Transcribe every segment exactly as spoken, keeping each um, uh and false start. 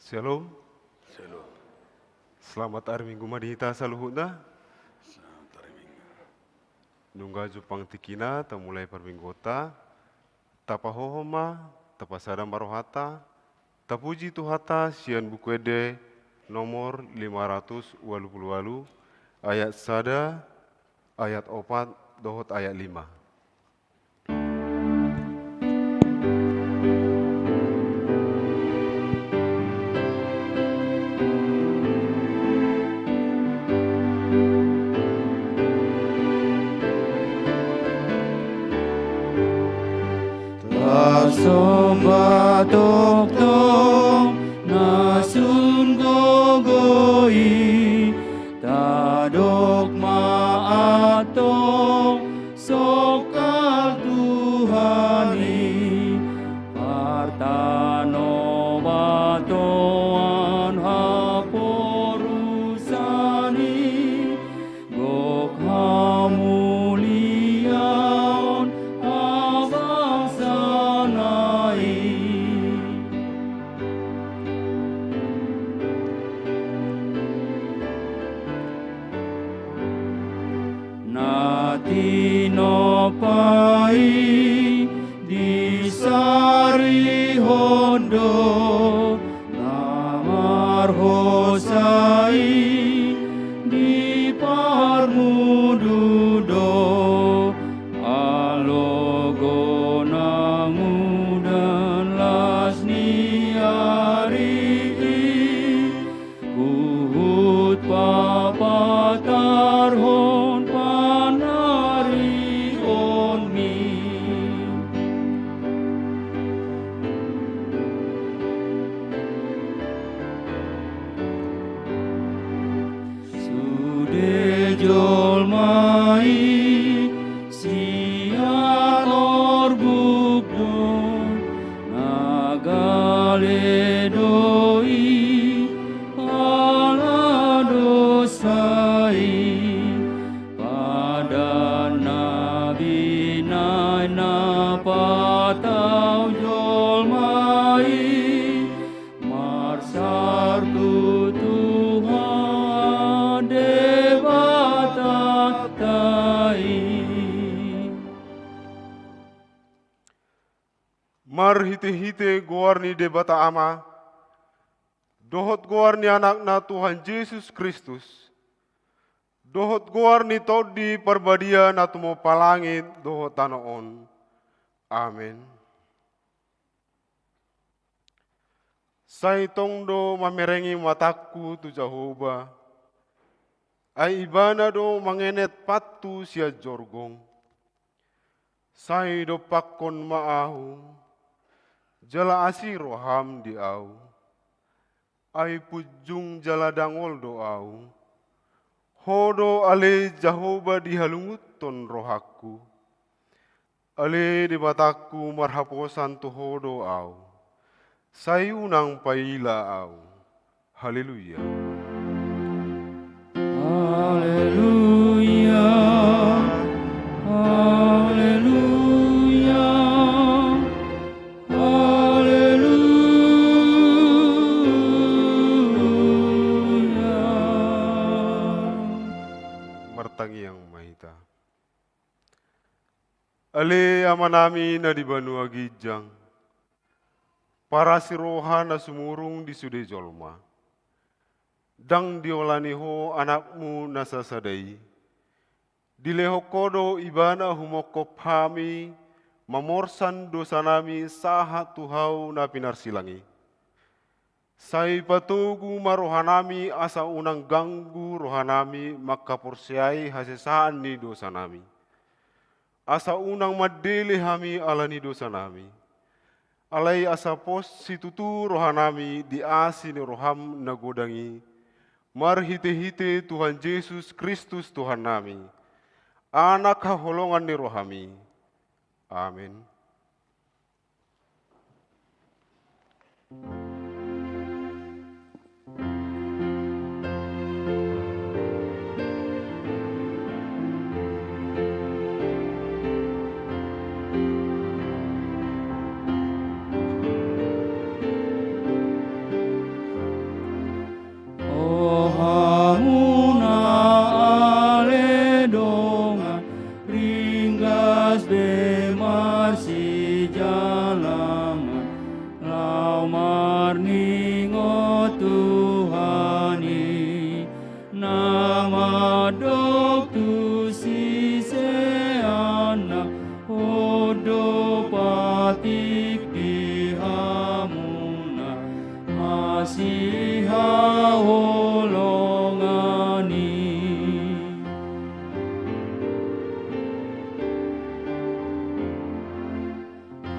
Shalom. Shalom. Selamat ari Minggu ma di hita saluhutna. Selamat ari Minggu. Nunga jumpang tingkina tamulai parmingguonta. Tapahohom ma, tapasada ma rohanta, tapuji Tuhanta sian Buku Ende nomor lima ratus ualu pulu ualu, ayat sada, ayat opat, dohot ayat lima. Tarsomba tongtong na sun gogo i, tadok ma antong songkal Tuhan i, partanobaton haporusan i, gok hamuliaon habangsana i. Na tinompa i disarihon do, na marhosa i diparmudu do, alogo na mudan las ni ari i, huhut papatarhon panarihonmi. Sude jolma i sian orbuk do, na gale do i ala dosa i. Padan na binahen na patau jolma i, marsar tu Tuhan Debatanta i. Marhitehite goar ni Debata Ama, dohot goar ni Anakna Tuhan Jesus Kristus, dohot goar ni Tondi Parbadia na tumompa langit dohot tano on. Amen. Sai tong do mamerengi matangku tu Jahowa, ai Ibana do mangenet pathu sian jorgong. Sai dompakkon ma ahu, jala asi roham di ahu. Ai punjung jala dangol do ahu. Ho do ale Jahowa dihalungunhon rohangku. Ale Debatangku, marhaposan tu Ho do ahu. Sai unang paila ahu. Haleluya. Haleluya. Haleluya. Haleluya. Martangiang ma hita. Ale Amanami na di banua ginjang, parasi roha na sumurung di sude jolma. Ndang diolani Ho Anakmu na sasada i. Dilehon Ho do Ibana humongkop hami, mamorsan dosanami sahat tu hau na pinarsilang i. Sai patogu ma rohanami asa unang ganggu rohanami mangkaporseai hasesaan ni dosanami. Asa unang mandele hami ala ni dosanami. Alai asa pos situtu rohanami di asi ni roham na godang i, marhitehite Tuhan Jesus Kristus Tuhannami, Anak haholongan ni rohami. Amen. Sihaholongan i.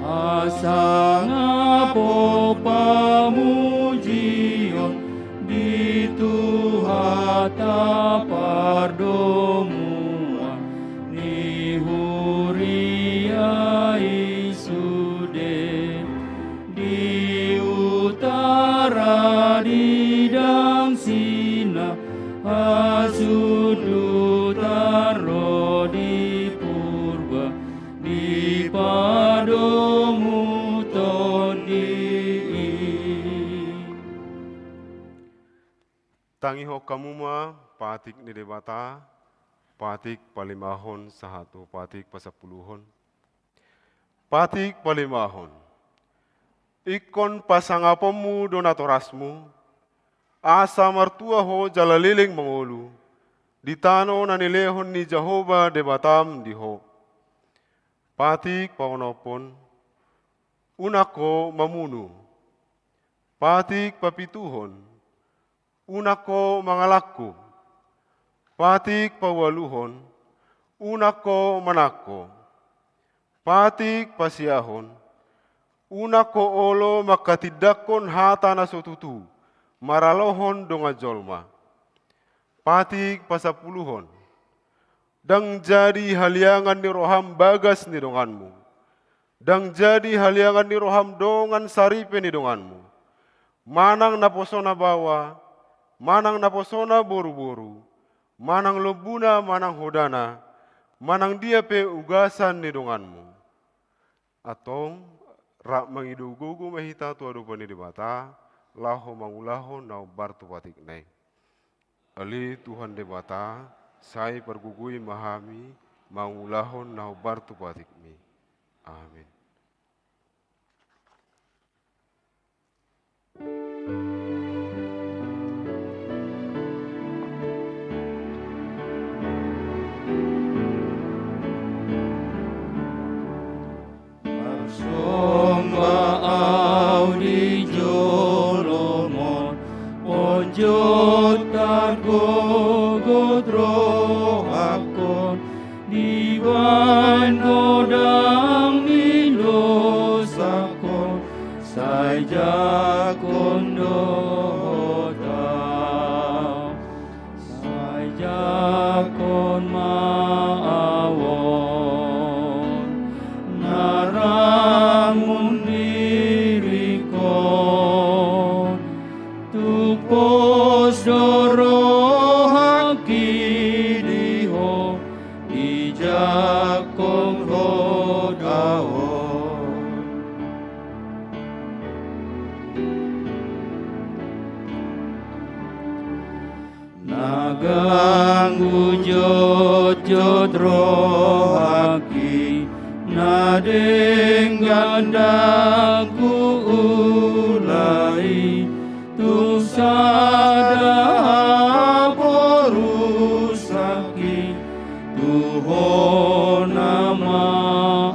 Asa ngapok pamujion di Tuhanta pardomuan ni huria i sude. Di utara di dangsina, hasundutan ro di Purba, di padomu tondi i. Tangihon hamu ma patik ni Debata, patik palimahon sahat tu patik pasampuluhon. Patik palimahon. Ingkon pasangaponmu do natorasmu, asa martua ho jala leleng mangolu di tano na nilehon ni Jahowa Debatam di ho. Patik paonomhon. Unang ho mamunu. Patik papituhon. Unang ho mangalangku. Patik paualuhon. Unang ho manangko. Patik pasiahon. Unang ho olo manghatindanghon hata na so tutu maralohon dongan jolma. Patik pasampuluhon. Ndang jadi haliangan ni roham bagas ni donganmu. Ndang jadi haliangan ni roham dongan saripe ni donganmu. Manang naposona baoa, manang naposona boruboru, manang lombuna, manang hodana, manang dia pe ugasan ni donganmu. Antong, rap mangido gogo ma hita tu adopan ni Debata, laho mangulahon na hombar tu patikna i. Ale Tuhan Debata, sai pargogoi ma hami mangulahon na hombar tu patikmi. Amin. Marsomba au di jolom on, onjot targogot rohangkon, dibahen godang ni dosangkon, sai jangkon dohot au. Sai jangkon ma au on, na ramun diringkon, tung pos do rohangki di ho, dijangkon dohot au on. Na ganggu jotjot rohangki, na denggan ndang huula i, tung sada haporusangki, tu ho nama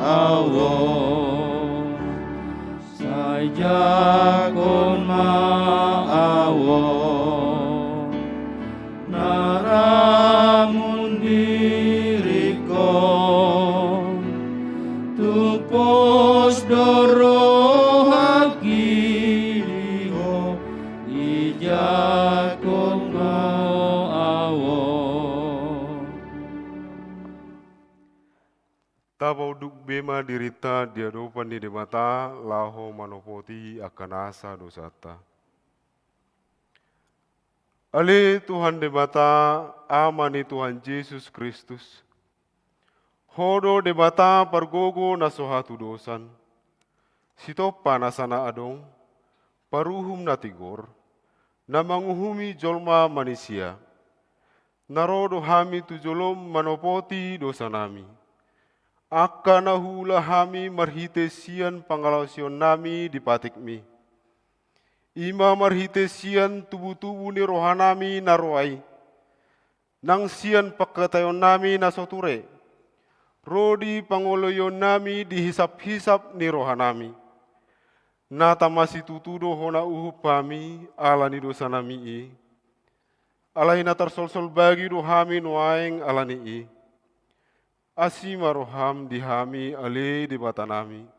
au on. Sai jangkon ma au on, na ramun diringkon, tung pos do rohangki di ho, dijangkon ma au on. Tapaunduk be ma dirinta di adopan ni Debata laho manopoti angka nasa dosanta. Ale Tuhan Debata, Ama ni Tuhan Jesus Kristus, Ho do Debata pargogo na so hatudosan, sitompa nasa na adong, paruhum na tigor, na manguhumi jolma manisia. Na ro do hami tu jolom manopoti dosanami, angka na huula hami marhite sian pangalaosionnami di patikmi. I ma marhite sian tubutubu ni rohanami na roa i, nang sian pangkataionnami na so ture, ro di pangoloionnami di hisaphisap ni rohanami. Na tama situtu do hona uhum hami ala ni dosanami i. Alai na tarsolsol bagi do hami nuaeng ala ni i. Asi ma roham di hami ale Debatanami.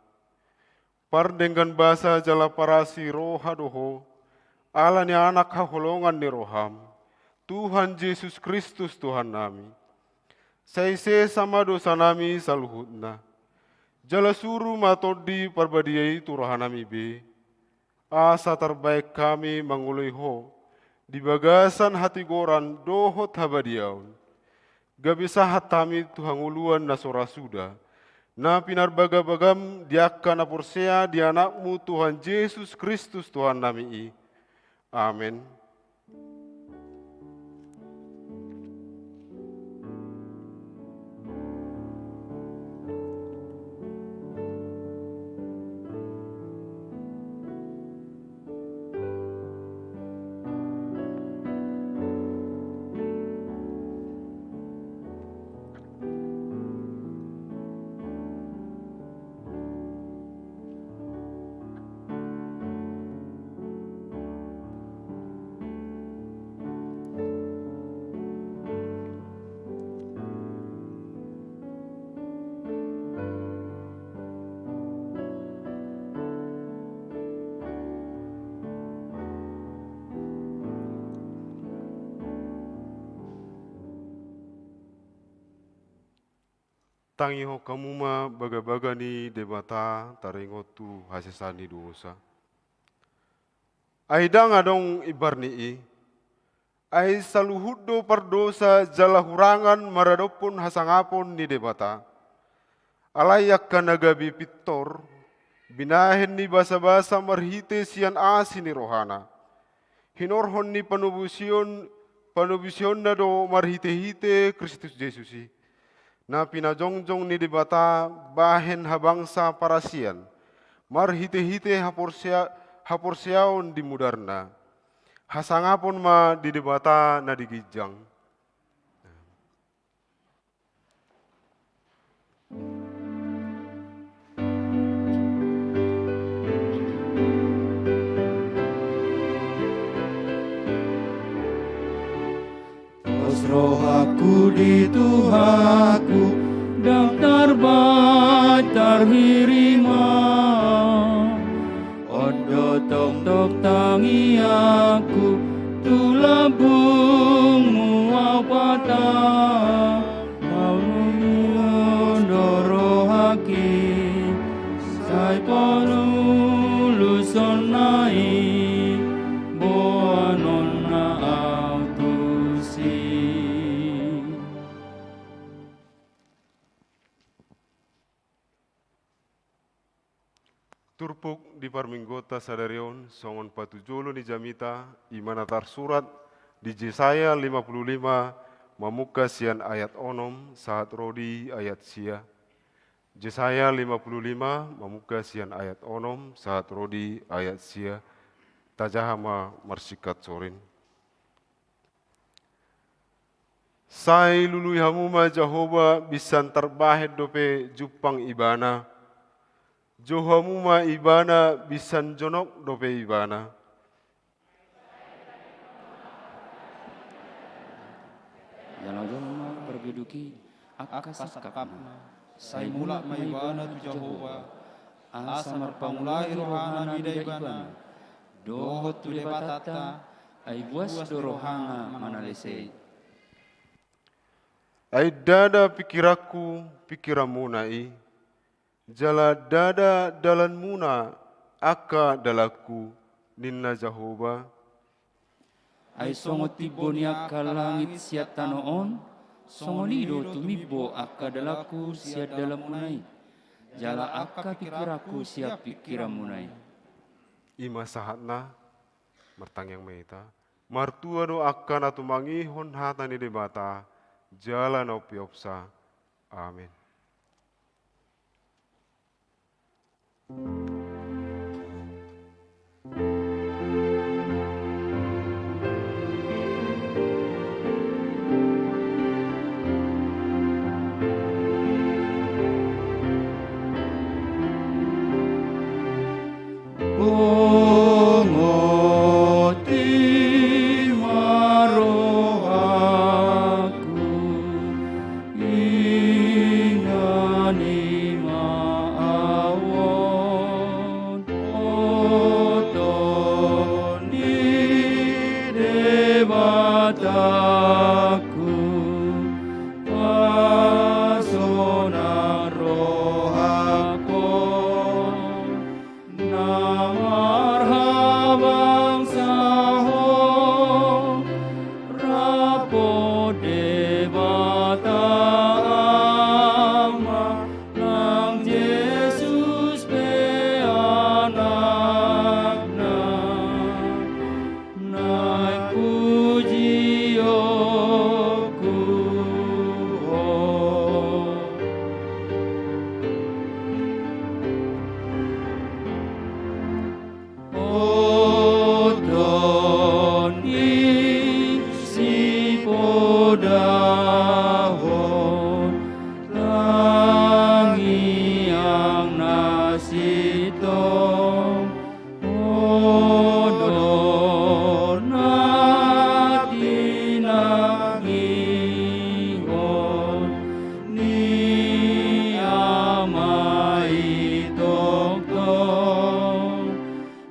Pardenggan basa jala parasi roha do ho, ala ni Anak haholongan ni roham, Tuhan Jesus Kristus Tuhannami. Sai sesa ma dosanami saluhutna. Jala suru ma Tondi Parbadia i tu rohanami be, asa tarbaen hami mangoloi ho di bagasan hatigoran dohot habadiaon. Gabe sahat hami tu hangoluan na so ra suda, na pinarbagabagam di angka na porsea di Anakmu Tuhan Jesus Kristus Tuhannami i. Amen. Tangihon hamu ma bagabaga ni Debata taringot tu hasesaan ni dosa. Ai ndang adong imbar ni i. Ai saluhut do pardosa jala hurangan maradophon hasangapon ni Debata. Alai angka na gabe pintor, binahen ni basabasa marhite sian asi ni rohana. Hinorhon ni panobusion, panobusonna do marhitehite Kristus Jesus i. Na pinajongjong ni Debata bahen habangsa parasian, marhitehite haporsea-, haporseaon di mudarna. Hasangapon ma di Debata na di ginjang. Pos rohangku di Tuhanku, ndang tarbaen tarhirim au. On do tongtong tangiangku tu lambungmu au patang. Paulihon do rohangki, sai palulusonna i, boanonna au tusi. Turpuk di parmingguonta sadari on songon patujolo ni jamita, i ma na tarsurat di Jesaya lima pulu lima, mamungka sian ayat onom sahat ro di ayat sia. Jesaya lima pulu lima, mamungka sian ayat onom sahat ro di ayat sia. Tajaha ma marsingkat sorin. Sai lului hamu ma Jahowa, binsan tarbahen dope jumpang Ibana. Jou hamu ma Ibana, binsan jonok dope Ibana. Jala jolma pargeduk i angka sangkapna. Sai mulak ma ibana tu Jahowa, asa marpangulai rohana mida ibana, dohot tu Debatanta, ai buas do rohana manalese i. Ai ndada pingkiranku pingkiranmuna i, jala ndada dalanmuna angka dalanku, ninna Jahowa. Ai songon timbo ni angka langit sian tano on, songon i do tumimbo angka dalanku sian dalanmuna i, jala angka pingkiranku sian pingkiranmuna i. I ma sahatna. Martangiang ma hita. Martua do angka na tumangihon hata ni Debata, jala na umpeopsa. Amen. Hatangku, pasonang rohangku, na marhabangsa Ho, rap dohot Debata Ama, nang Jesus pe Anakna, naeng pujionku Ho. Oto ni sipodahon tangiang na sintong, oto na tinangihon ni Ama i tongtong.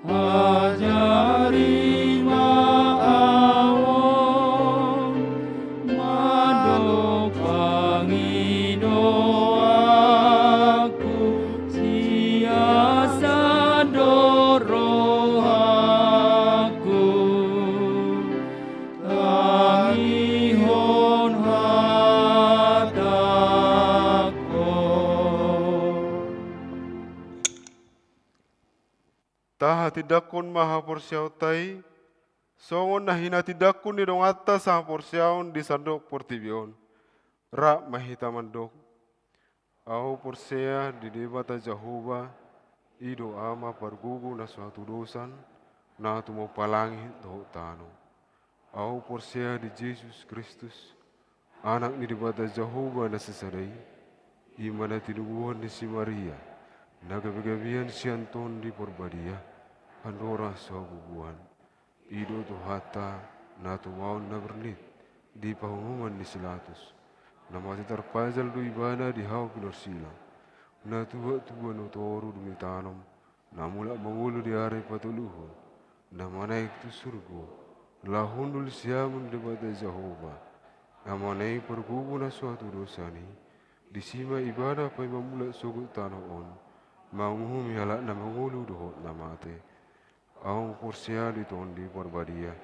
Ajari ma ahu on mandok pangidoanku, sian sandok rohangku, tangihon hatangku. Tahatindangkon ma haporseaonta i, songon na hinatindangkon ni donganta sahaporseaon di sandok portibi on. Rap ma hita mandok. Ahu porsea di Debata Jahowa, i do Ama pargogo na so hatudosan, na tumompa langit dohot tano. Ahu porsea di Jesus Kristus, Anak ni Debata Jahowa na sasada i, i ma na tinubuhon ni si Maria, na gabegabean sian Tondi Parbadia, andorang so habubuhan. I do Tuhanta, na tumaon na bernit di panguhuman ni si Latus. Na mate tarpajal do ibana di hau pinorsilang. Na tuat tu banua toru dung ditanom, na mulak mangolu di ari patoluhon, na manaek tu surgo, laho hundul siamun Debata Jahowa, Amana i pargogo na so hatudosan i, disi ma ibana paima mulak sogot tano on, manguhumi halak na mangolu dohot na mate. Ahu porsea di Tondi Parbadia,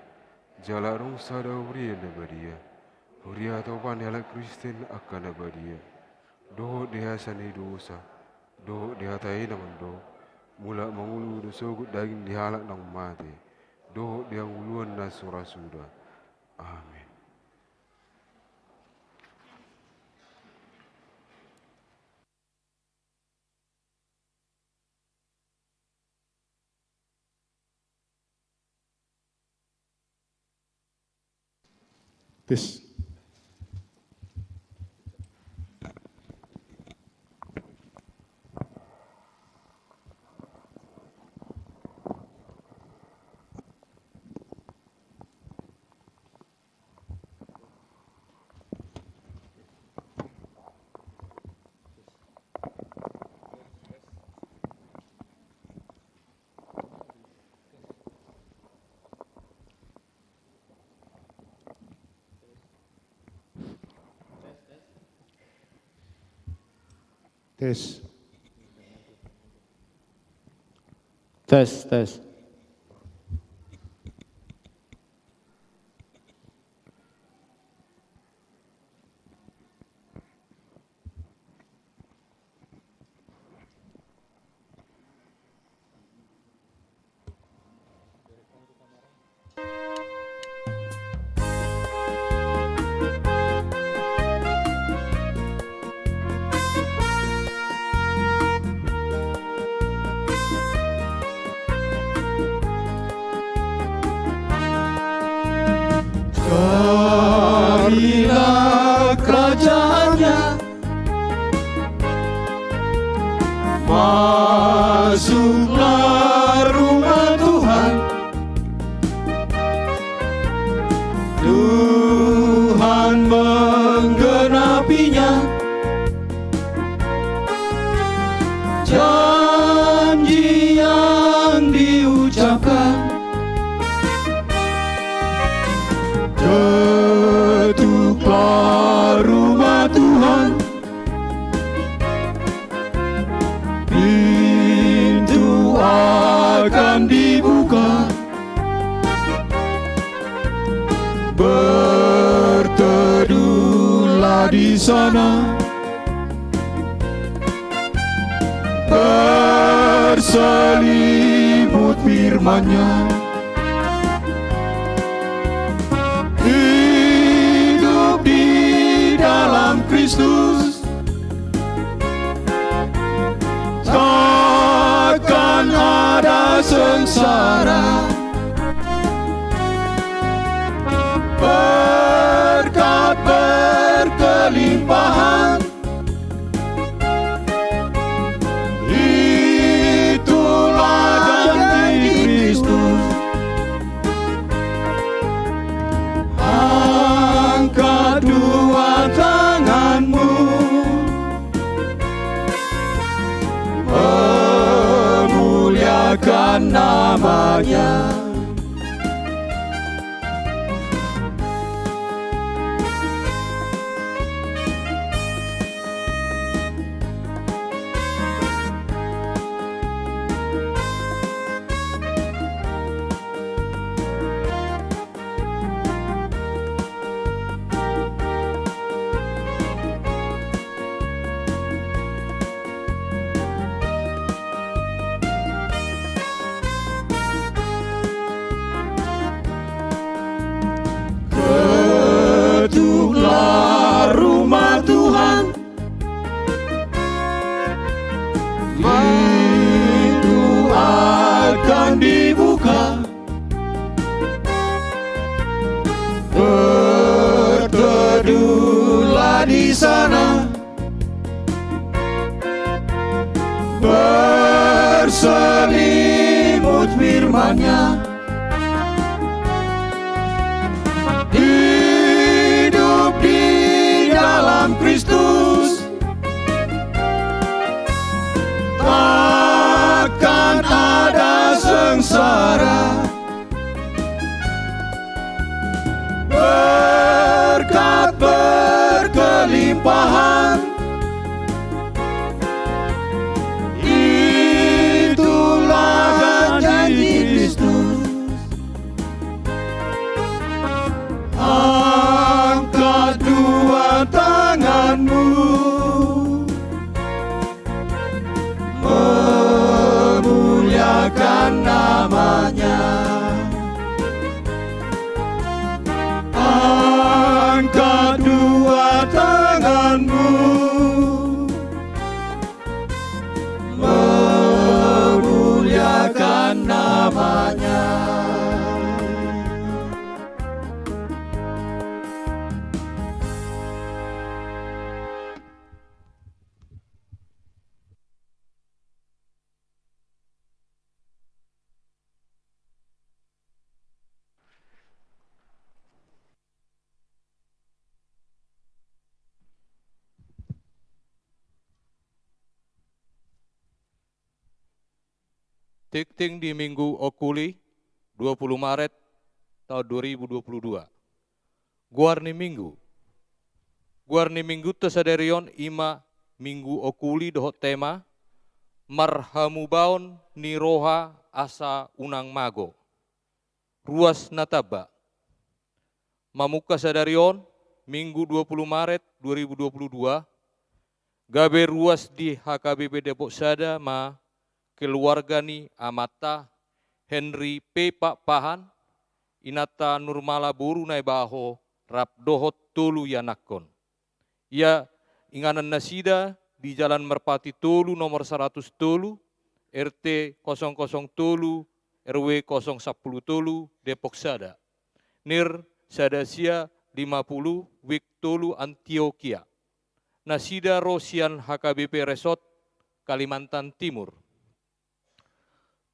jala adong sada huria na badia, huria hatopan ni halak Kristen angka na badia, dohot di hasesaan ni dosa, dohot di hata i na mandok, mulak mangolu do sogot daging ni halak naung mate, dohot di hangoluan na so ra suda. Amen. Tes. Tes. Tes, tes. Carilah kerajaannya. Masuklah rumah Tuhan. Tuhan menggenapinya. Janji yang diucapkan Ketuklah rumah Tuhan, pintu akan dibuka. Berteduhlah di sana, berselimut firman-Nya. Hidup di dalam Kristus, takkan ada sengsara. Berkat berkelimpahan, itulah janji Kristus. Angkat dua tanganmu, memuliakan nama-Nya. Ketuklah rumah Tuhan, pintu akan dibuka. Berteduhlah di sana, berselimut firman-Nya. Hidup di dalam Kristus, takkan ada sengsara. Berkat berkelimpahan, itulah janji Kristus. Angkat dua tanganmu, memuliakan nama-Nya. Angkat dua tanganmu, memuliakan nama-Nya. Tingting di Minggu Okuli, dua puluh Maret taon dua ribu dua puluh dua. Goar ni Minggu. Goar ni Minggunta sadari on i ma Minggu Okuli dohot tema marhamubaon ni roha asa unang mago. Ruas na tamba. Mamungka sadari on, Minggu dua puluh Maret dua ribu dua puluh dua, gabe ruas di H K B P Depok Sada ma keluarga ni amanta Henry P Pakpahan, inanta Nurmala boru Naibaho, rap dohot tolu ianakkon. Ia inganan nasida di Jalan Merpati tolu nomor saratus tolu, R T kosong kosong tolu, R W kosong sampulu tolu, Depok Sada. NIR sada sia lima pulu, WIK tolu, Antiokia. Nasida ro sian H K B P Resort, Kalimantan Timur.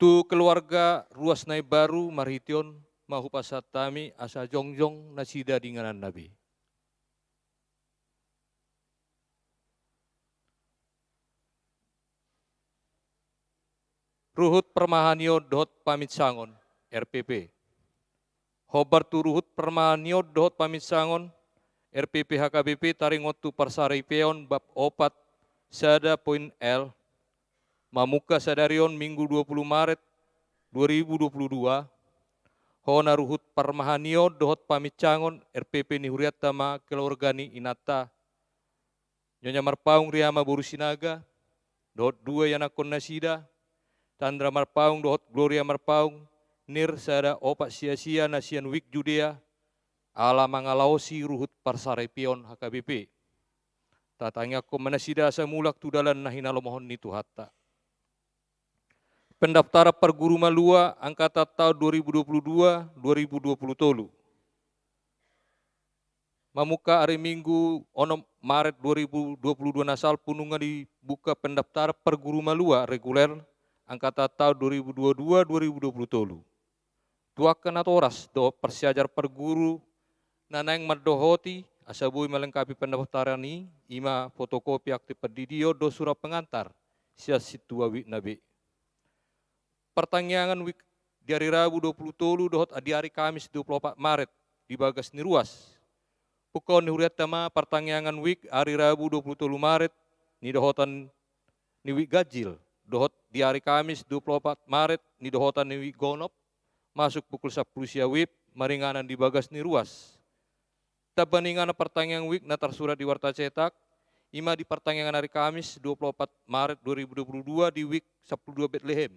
Tu keluarga ruas na imbaru marhite on ma hupasahat hami asa jongjong nasida di ingananna be. Ruhut parmahanion dohot paminsangon, R P P. Hombar tu ruhut parmahanion dohot paminsangon R P P H K B P taringot tu parsaripeon bab opat sada poin L, mamungka sadari on Minggu dua puluh Maret dua ribu dua puluh dua, hona ruhut parmahanion dohot paminsangon R P P ni hurianta ma keluarga ni inanta, Nyonya Marpaung Riama boru Sinaga, dohot dua ianakkon nasida, Chandra Marpaung dohot Gloria Marpaung, nir sada opat sia-sia na sian Wijk Judea, ala mangalaosi ruhut parsaripeon H K B P. Tatangiangkon ma nasida asa mulak tu dalan na hinalomohon ni Tuhanta. Pendaftaran parguru malua angkatan taon dua ribu dua puluh dua, dua ribu dua puluh tolu. Mamungka ari Minggu onom Maret dua ribu dua puluh dua na salpu nunga dibuka pendaftaran parguru malua reguler angkatan taon dua ribu dua puluh dua, dua ribu dua puluh tolu. Tu angka natoras dohot parsiajar parguru na naeng mandohoti asa boi melengkapi pendaftaran i, i ma fotokopi akta pandidion dohot surat pengantar sian sintua Wijk na be. Partangiangan Wijk di ari Rabu dua puluh tolu dohot di ari Kamis dua puluh opat Maret di bagas ni ruas. Pungkaon ni hurianta ma partangiangan Wijk ari Rabu dua puluh tolu Maret nidohotan ni Wijk Ganjil, dohot di ari Kamis dua puluh opat Maret nidohotan ni Wijk Gonop, masuk pukul sampulu sia wib, maringanan di bagas ni ruas. Tamba ni inganan partangiangan Wijk na tarsurat di warta cetak, i ma di partangiangan ari Kamis dua puluh opat Maret dua ribu dua puluh dua di Wijk sampulu dua Betlehem,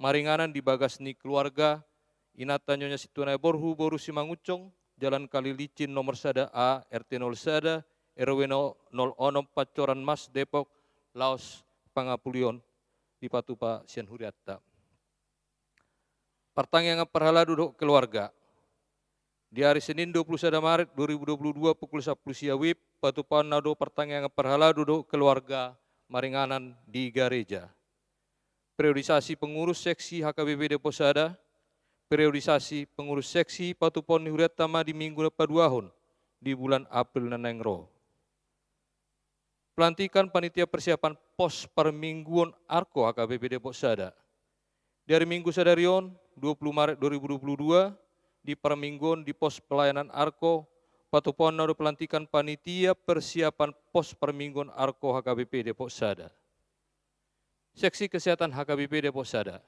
maringanan di bagas ni keluarga inanta Nyonya Sintua Nai Borhu boru Simangunsong, Jalan Kalilicin nomor sada A, R T nol sada, R W nol onom, Pancoran Mas, Depok, laos pangapulion dipatupa sian hurianta. Partangiangan parhalado dohot keluarga. Di ari Senin dua puluh sada Maret dua ribu dua puluh dua pukul sampulu sia wib, patupaonna do partangiangan parhalado dohot keluarga maringanan di gareja. Periodisasi pengurus seksi H K B P Depok Sada, periodisasi pengurus seksi patupaon ni hurianta ma di Minggu na paduahon di bulan April na naeng ro. Pelantikan panitia persiapan pos parmingguon Arko H K B P Depok Sada. Di ari Minggu sadari on, dua puluh Maret dua ribu dua puluh dua, di parmingguon di pos pelayanan Arko, patupaonna do pelantikan panitia persiapan pos parmingguon Arko H K B P Depok Sada. Seksi kesehatan H K B P Depok Sada.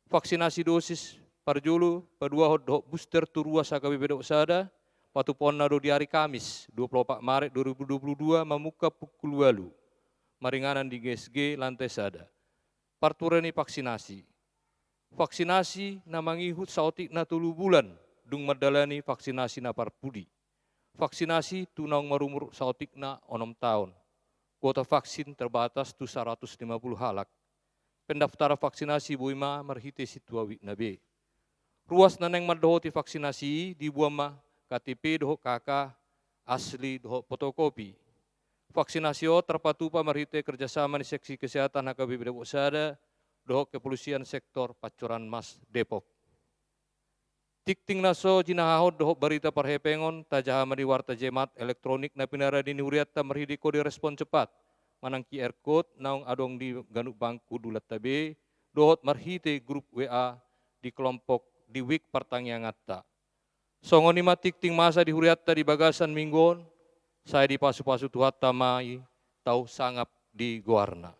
Vaksinasi dosis parjolo, paduahon dohot booster tu ruas H K B P Depok Sada, patupaonna do di ari Kamis dua puluh opat Maret dua ribu dua puluh dua mamungka pukul ualu, maringanan di G S G lantai sada. Parture ni vaksinasi. Vaksinasi na mangihut saotikna tolu bulan dung mandalani vaksinasi na parpudi. Vaksinasi tu naung marumur saotikna onom taon. Kuota vaksin terbatas tu saratus lima puluh halak. Pendaftaran vaksinasi boi ma marhite sintua Wijk na be. Ruas na naeng mandohoti vaksinasi i diboan ma K T P dohot K K asli dohot fotokopi. Vaksinasi on tarpatupa marhite kerjasama ni seksi kesehatan H K B P Depok Sada dohot kepolisian sektor Pancoran Mas Depok. Tingting na so jinahahon dohot barita parhepengon tajaha ma di warta jemat elektronik na pinaradi ni hurianta marhite kode respon cepat manang Q R code naung adong di ganup bangku dulanta be dohot marhite grup W A di kelompok di Wijk partangianganta. Songon i ma tingting masa di hurianta di bagasan minggu on, sai dipasupasu Tuhanta ma i, tau sangap di goarna.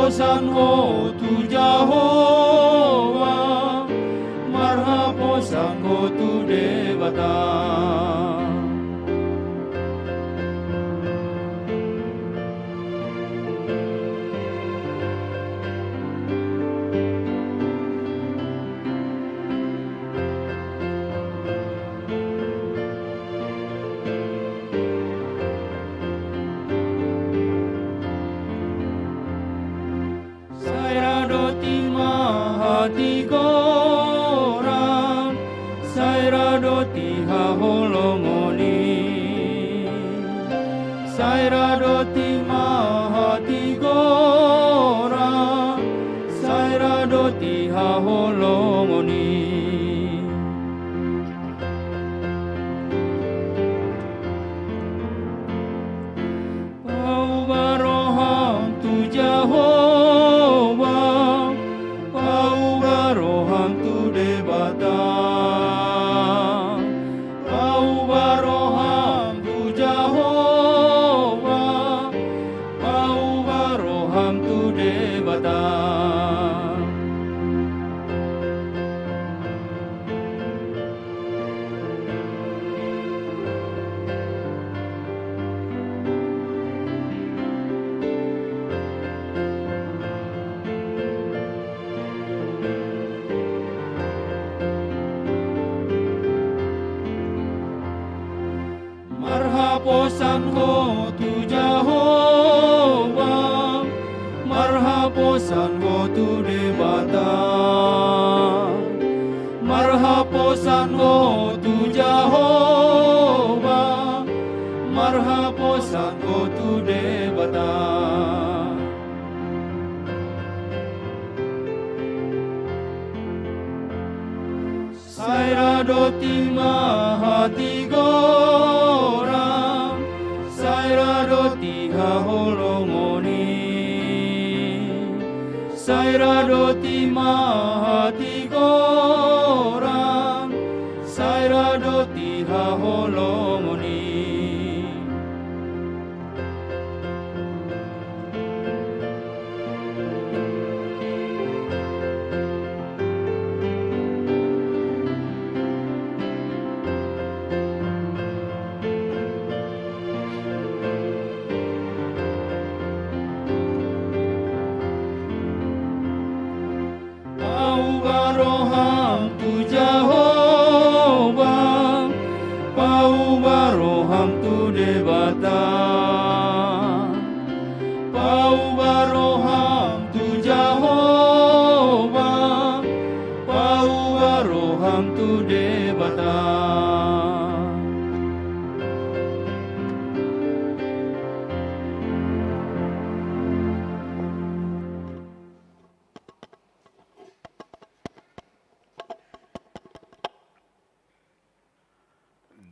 Marhaposan ho tu Jahowa, marhaposan ho tu Debata. Sai ra dotik ma hatigoran, sai ra dotik haholongon i. Sai ra dotik ma hatigoran, sai ra dotik haholongon i. Pauba roham tu Jahowa, pauba roham tu Debata. Pauba roham tu Jahowa, pauba roham tu Debata. Marhaposan ho tu Jahowa, marhaposan ho tu Debata. Marhaposan ho tu Jahowa, marhaposan ho tu Debata. Sai ra dotik ma hatigoran, sai ra dotik haholongon i. Sai ra dotik ma hatigoran, sai ra dotik haholongon i. Pauba roham tu Jahowa, pauba roham tu Debata. Pauba roham tu Jahowa, pauba roham tu Debata.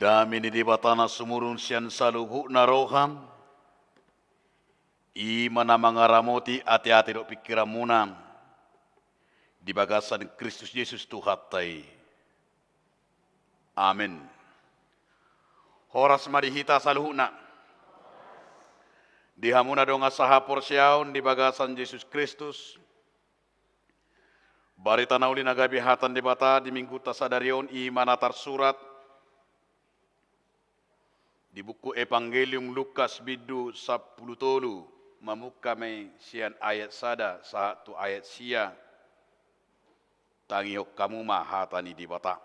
Dame ni Debata na sumurung sian saluhutna roha, i ma na mangaramoti ateate dohot pingkiranmuna di bagasan Kristus Jesus Tuhanta i. Amen. Horas ma di hita saluhutna. Di hamu na dongan sahaporseaon di bagasan Jesus Kristus, barita na uli na gabe hata ni Debata di Minggunta sadari on i ma na tarsurat di buku Evangelium Lukas bindu sampulu tolu, mamungka ma i sian ayat sada sahat tu ayat sia. Tangihon hamu ma hata ni Debata.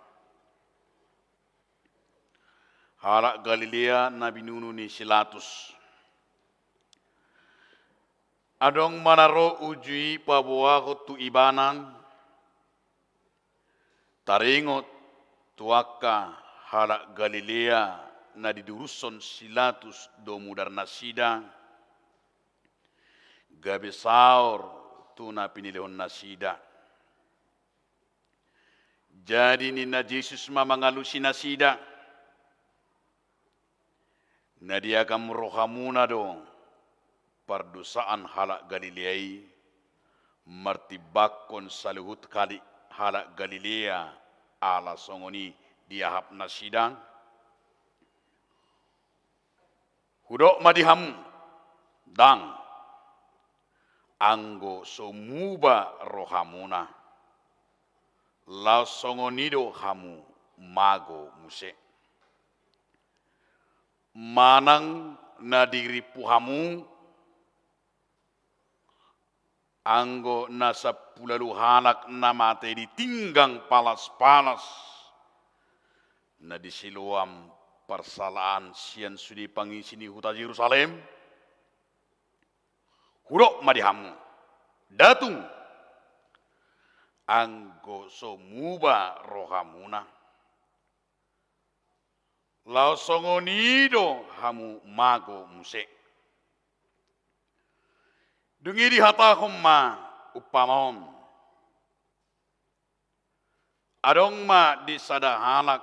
Halak Galilea na binunu ni si Latus. Adong ma na ro uju i paboahon tu ibana, taringot tu angka halak Galilea na didurushon si Latus domu mudar nasida, gabe saor tu na pinilehon nasida. Jadi ninna Jesus ma mangalusi nasida: Na diagam rohamuna do pardosaan halak Galilea i martimbangkon saluhut hali-, halak Galilea, ala songon i diahap nasida? Hudok ma di hamu, ndang. Anggo so muba rohamuna, laos songon i do hamu mago muse. Manang na dirimpu hamu, anggo na sampulu ualu halak na mate ditinggang palas-palas, na di Siloam parsalaan sian sude pangisi ni huta Jerusalem, hudok ma di hamu, datung, anggo so muba rohamuna, laos songon i do hamu mago muse. Dung i dihatahon ma umpama on. Adong ma di sada halak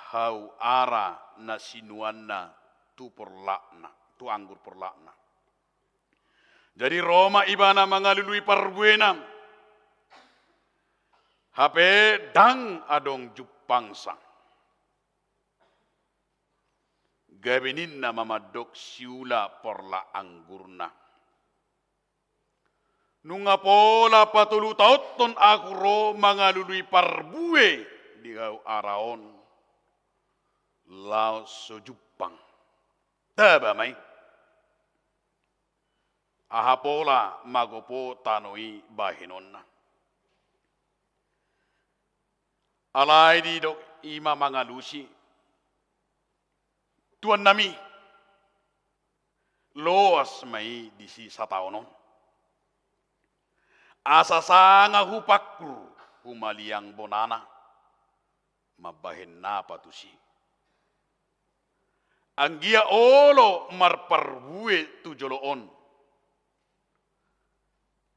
hau ara na sinuanna tu porlakna, tu anggur porlakna. Jadi ro ma ibana mangalului parbuena. Hape ndang adong jumpangsa. Gabe ninna ma mandok siula porlak anggurna. Nunga pola patolu taonhon ahu ro mangalului parbue di hau ara on, laos so jumpang. Taba ma i. Aha pola magopo tano i bahenonna. Alai didok i ma mangalusi, tuannami, loas ma i disi sataon on. Asa sanga hupangkur humaliang bonana, mambahen napa tusi. Anggiat olo marparbue tu jolo on.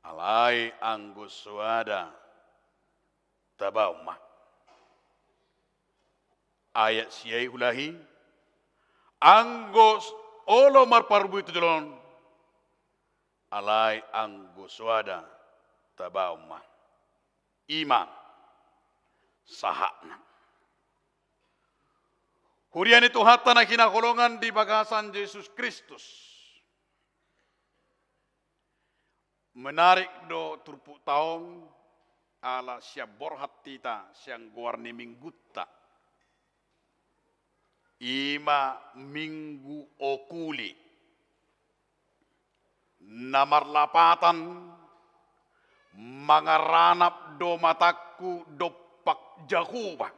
Alai anggo soada, tabaon ma. Ayat sia i hulahi, anggo s-, olo marparbue tu jolo on, alai anggo soada, tabaon ma. I ma sahatna. Huria ni Tuhanta na hinaholongan di bagasan Jesus Kristus. Menarik do turpukta on, ala sian borhat hita, sian goar ni minggunta. I ma Minggu Okuli. Na marlapatan, mangaranap do matangku dompak Jahowa.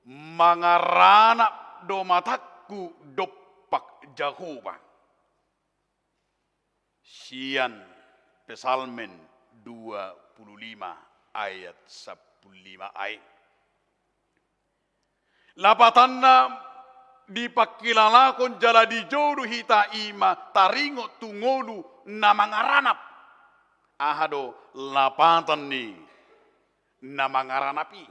Mangaranap do matangku dompak Jahowa. Sian Psalmen dua puluh lima ayat sampulu lima ai. Lapatanna dipangkilalahon jala dijou do hita i ma taringot tu ngolu na mangaranap. Aha do lapatan ni na mangaranap i?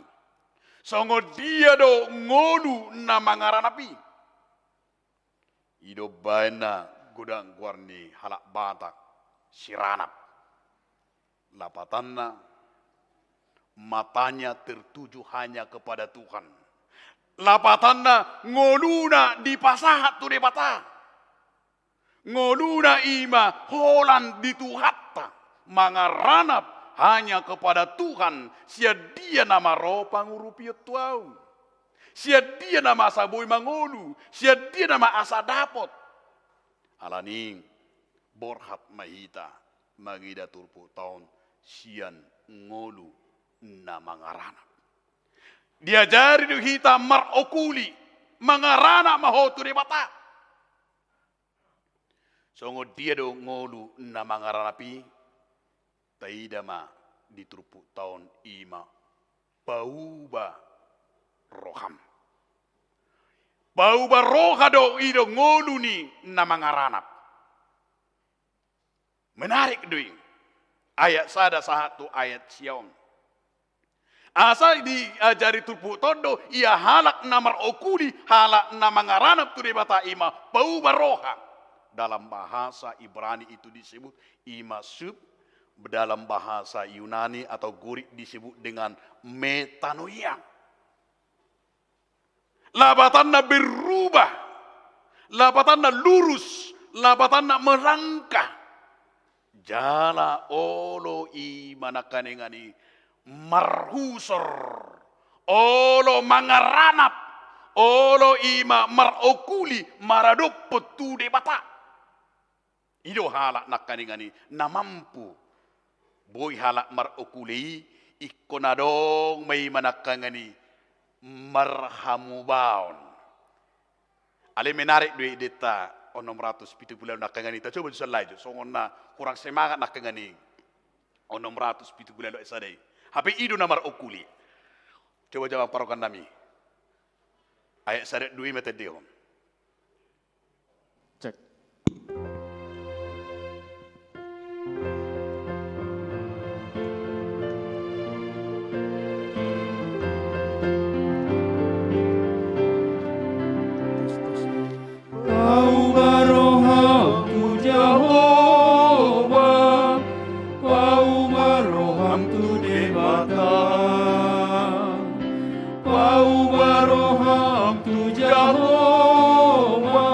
Songon dia do ngolu na mangaranap i? I do umbahen na godang goar ni halak Batak, si Ranap. Lapatanna, matanya tertuju hanya kepada Tuhan. Lapatanna, ngoluna dipasahat tu Debata. Ngoluna i ma holan di Tuhanta, mangaranap hanya kepada Tuhan, sian dia nama ro pangurupion tu ahu. Sian dia nama asa boi mangolu, sian dia nama asa dapot. Alani i, borhat ma hita mangida turpukta on sian ngolu na mangaranap. Diajari do hita marokuli, mangaranap ma ho tu Debata. Songon dia do ngolu na mangaranap i, taida ma di turpukta on i ma pauba roham. Pauba roha do i do ngolu ni na mangaranap. Menarik do i. Ayat sada sahat tu ayat sia on. Asa diajari turpukta on do, ia halak na marokuli, halak na mangaranap tu Debata i ma pauba roha. Dalam bahasa Ibrani itu disebut i ma sub, dalam bahasa Yunani atau Gorik disebut dengan metanoia. Lapatanna berubah, lapatanna lurus, Lapatanna merangkah. Jala olo i ma nangkaningan i marhusor, olo mangaranap, olo i ma marokuli maradophon tu Debata. I do halak nangkaningan i na mampu. Boi halak marokuli i, ingkon adong ma i ma nangkaningan i marhamubaon. Alai menarik do i deta onom ratus pitu pulu ualu nangkaningan i, tacoba tu sallai jo, songon na kurang semangat nangkaningan i. Onom ratus pitu pulu ualu ayat sada i. Hape i do na marokuli. Coba jo amang parokannami. Ayat sada dua i ma tendehon. Cek. Pauba roham tu Jahowa, pauba roham tu Debata. Pauba roham tu Jahowa,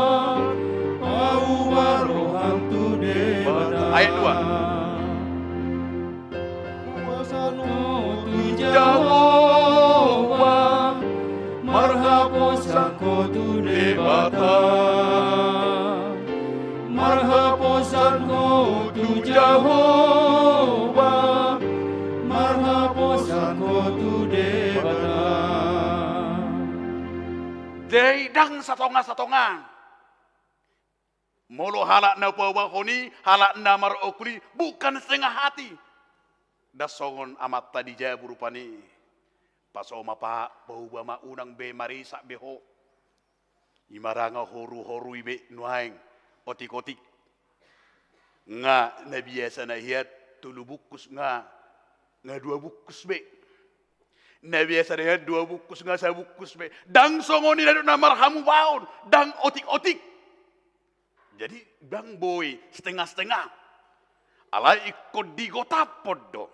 pauba roham tu Debata. Ayat dua. Marhaposan ho tu Jahowa, marhaposan ho tu Debata. Marhaposan ho tu Jahowa, marhaposan ho tu Debata. Jadi ndang satonga-satonga. Molo halak na paubahon i, halak na marokuli, bukan setengah hati. Ndang songon amanta di jabu rupani. Pasoma pa, pauba ma, unang be marisak be ho. I ma ra nga horu-horu i be nuaeng, otik-otik. Nga na biasa na hian tolu bungkus nga, nga dua bungkus be. Na biasa na hian dua bungkus nga sabungkus be. Ndang songon i na didok na marhamubaon, ndang otik-otik. Jadi ndang boi setengah-setengah. Alai ingkon digotaphon do.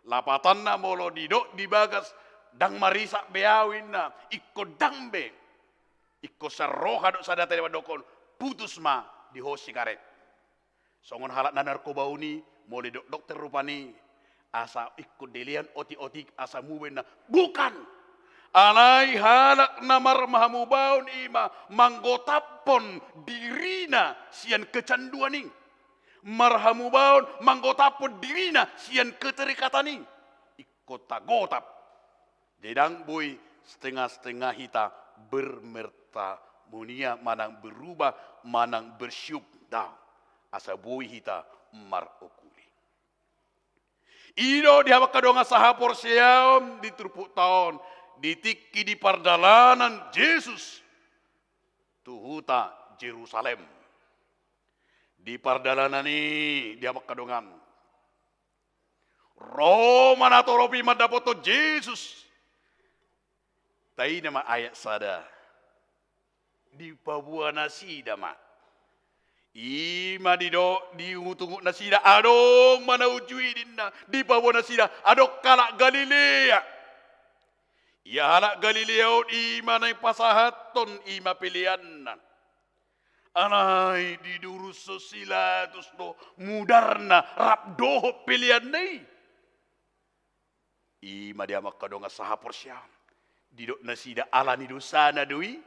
Lapatanna molo didok di bagas ndang marisak be au inna, ingkon ndang be. Ingkon sian roha do sada tadi mandokhon, putus ma di ho sigaret. Songon halak na narkobaon i, molo didok dokter rupani, asa ingkon dilean otik-otik asa muba inna. Bukan. Alai halak na marhamubaon i ma manggotaphon dirina sian kecanduan i. Marhamubaon manggotaphon dirina sian keterikatan i. Ingkon tagotap. Jadi ndang boi setengah-setengah hita bermerta monia manang berubah manang bersyuk, ndang. Asa boi hita marokuli. I do di hamu angka dongan sahaporseaon di turpukta on, di tingki di pardalanan Jesus tu huta Jerusalem. Di pardalanan i di hamu angka dongan, ro ma natorop i mandapothon Jesus. Taida ma ayat sada. Dipaboa nasida ma. I ma didok diungut-ungut nasida, adong ma na uju i ninna. Dipaboa nasida, adong halak Galilea. Ia halak Galilea on i ma naeng pasahathon i ma peleanna. Alai didurushon si Latus do mudarna rap dohot peleanna i. I ma di hamu angka dongan sahaporseaon. Didok nasida ala ni dosana do i.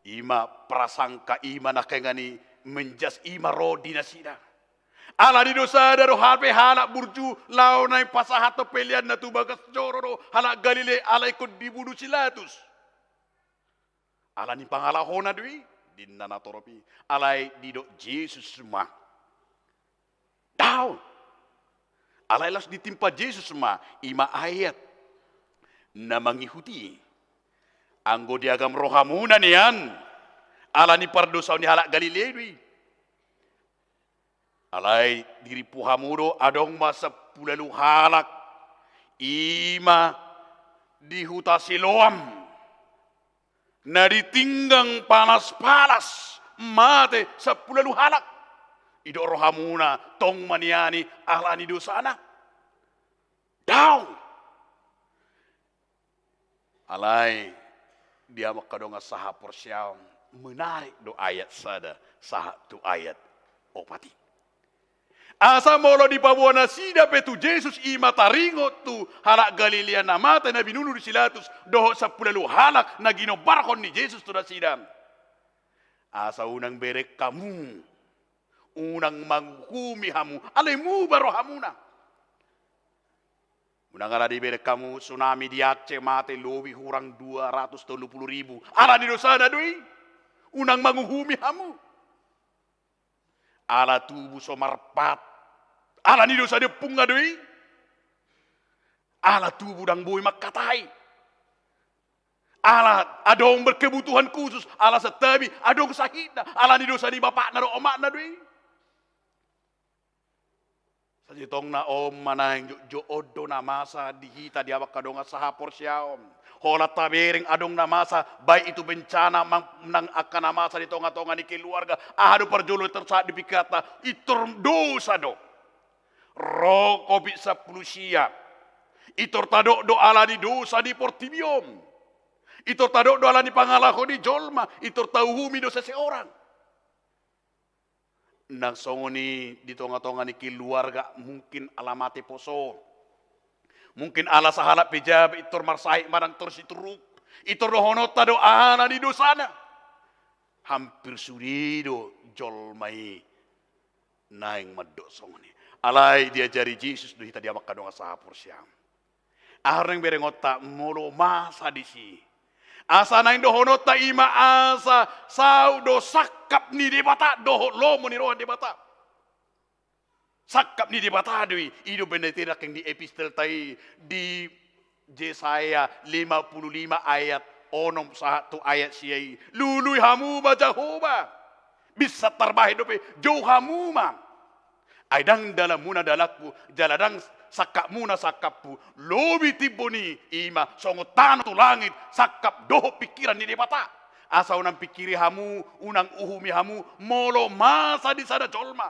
I ma prasangka, i ma nangkaningan i menjas, i ma ro di nasida. Ala ni dosana do hape halak burju laho naeng pasahathon peleanna tu bagas joro do halak Galilea, alai ingkon dibunu si Latus. Ala ni pangalahona do i, ninna natorop i. Alai didok Jesus ma. Daong. Alai laos ditimpa Jesus ma, i ma ayat na mangihuti. Anggo diagam rohamuna nian, ala ni pardosaon ni halak Galilea do i. Alai dirimpu hamu do, adong ma sampulu ualu halak, i ma di huta Siloam, na ditinggang palas-palas, mate sampulu ualu halak. Didok rohamuna, tong ma nian i ala ni dosana? Daong. Alai di hamu angka dongan sahaporseaon, Menarik do ayat sada sahat tu ayat opat i. Asa molo dipaboa nasida pe tu Jesus i ma taringot tu halak Galilea na mate na binunu di si Pilatus dohot sampulu ualu halak na ginombarhon ni Jesus tu nasida. Asa unang bereng hamu, unang manguhumi hamu, alai muba rohamuna. Unang ala dibereng hamu tsunami di Aceh mate lobi hurang dua ratus tolu pulu ribu. Ala ni dosana do i. Unang manguhumi hamu. Ala tubu so marpat. Ala ni dosa ni ompungna do i. Ala tubu ndang boi mangkatai. Ala adong berkebutuhan khusus, ala santabi, adong sahitna, ala ni dosa ni bapakna dohot omakna do i. Sasintongna on ma naeng jotjot on do na masa di hita di angka dongan sahaporseaon. Holan tabereng adong na masa, baik itu bencana mang-, nang angka na masa di tonga-tonga ni keluarga, aha do parjolo tersahat di pingkiranta, pintor dosa do. Ro Covid sampulu sia. Pintor tadok do ala ni dosa ni portibi on. Pintor tadok do ala ni pangalaho ni jolma, pintor tauhumi do seseorang. Nang songon i di tonga-tonga ni keluarga, mungkin ala mate poso. Mungkin ala sahalak pejabat pintor marsahit manang tor sitruk. Pintor dohononta do ala ni dosana. Hampir sude do jolma i naeng mandok songon i. Alai diajari Jesus do hita di angka dongan sahaporseaon. Aha naeng berengonta molo masa disi? Asa naeng dohononta i ma asa saut do sangkap ni Debata dohot lomo ni roha ni Debata. Sangkap ni Debata do i, i do umbahen na iterang di epistelta i di Jesaya lima pulu lima ayat onom sahat tu ayat sia i. Lului hamu ma Jahowa. Binsar tarbahen dope, jou hamu ma. Ai ndang dalanmuna dalanku, jala ndang sangkapmuna sangkapku. Lobi timboni, i ma songon tano tu langit, sangkap dohot pingkiran ni Debata. Asa unang pingkiri hamu, unang uhumi hamu, molo masa di sada jolma,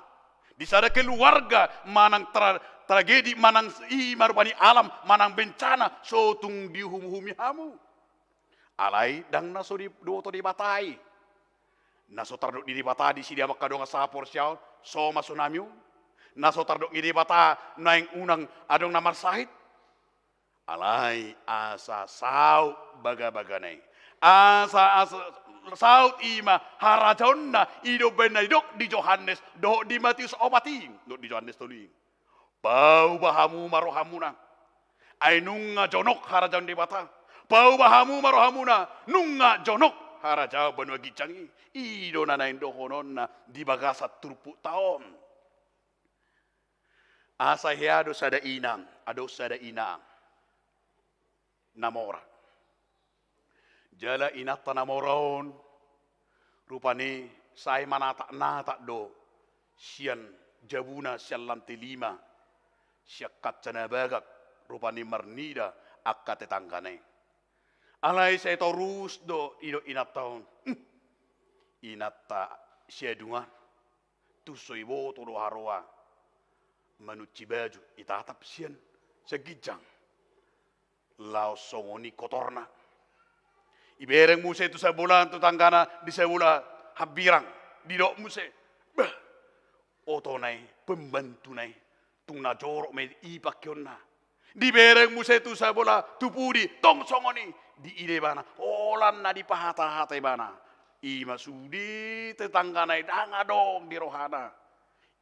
di sada keluarga, manang tra-, tragedi, manang i ma rupani alam, manang bencana, so tung diuhum-uhumi hamu. Alai ndang na so diboto Debata i. Na so tardok ni Debata disi di angka dongan sahaporseaon, so ma tsunami on. Na so tardok ni Debata naeng unang adong na marsahit. Alai asa saut bagabagana i. Asa, asa saut i ma harajaonna, i do umbahen na didok di Johannes dohot di Matius opat i, dohot di Johannes tolu i. Pauba hamu ma rohamuna. Ai nunga jonok harajaon Debata. Pauba hamu ma rohamuna. Nunga jonok harajaon banua ginjang i. I do na naeng dohononna di bagasan turpukta on. Asa hea do sada ina, adong sada ina na mora. Jala inanta na mora on, rupani sai manatak-natak do sian jabuna, sian lante lima, sian kaca na bagak, rupani marnida angka tetanggana i. Alai sai torus do didok inanta on. Hmm. Inanta siadungan. Tung so iboto do haroa manunci baju, itatap sian, sian ginjang. Laos songon i kotorna. Ibereng muse tu sabolahan, tu tanggana di sabola hambirang. Didok muse, bah, otona i, pembantuna i, tung na jorok ma i pakeonna. Dibereng muse tu sabola, tu pudi, tong songon i. Diida ibana, holan na dipahata-hata ibana. I ma sude tetanggana i ndang adong di rohana.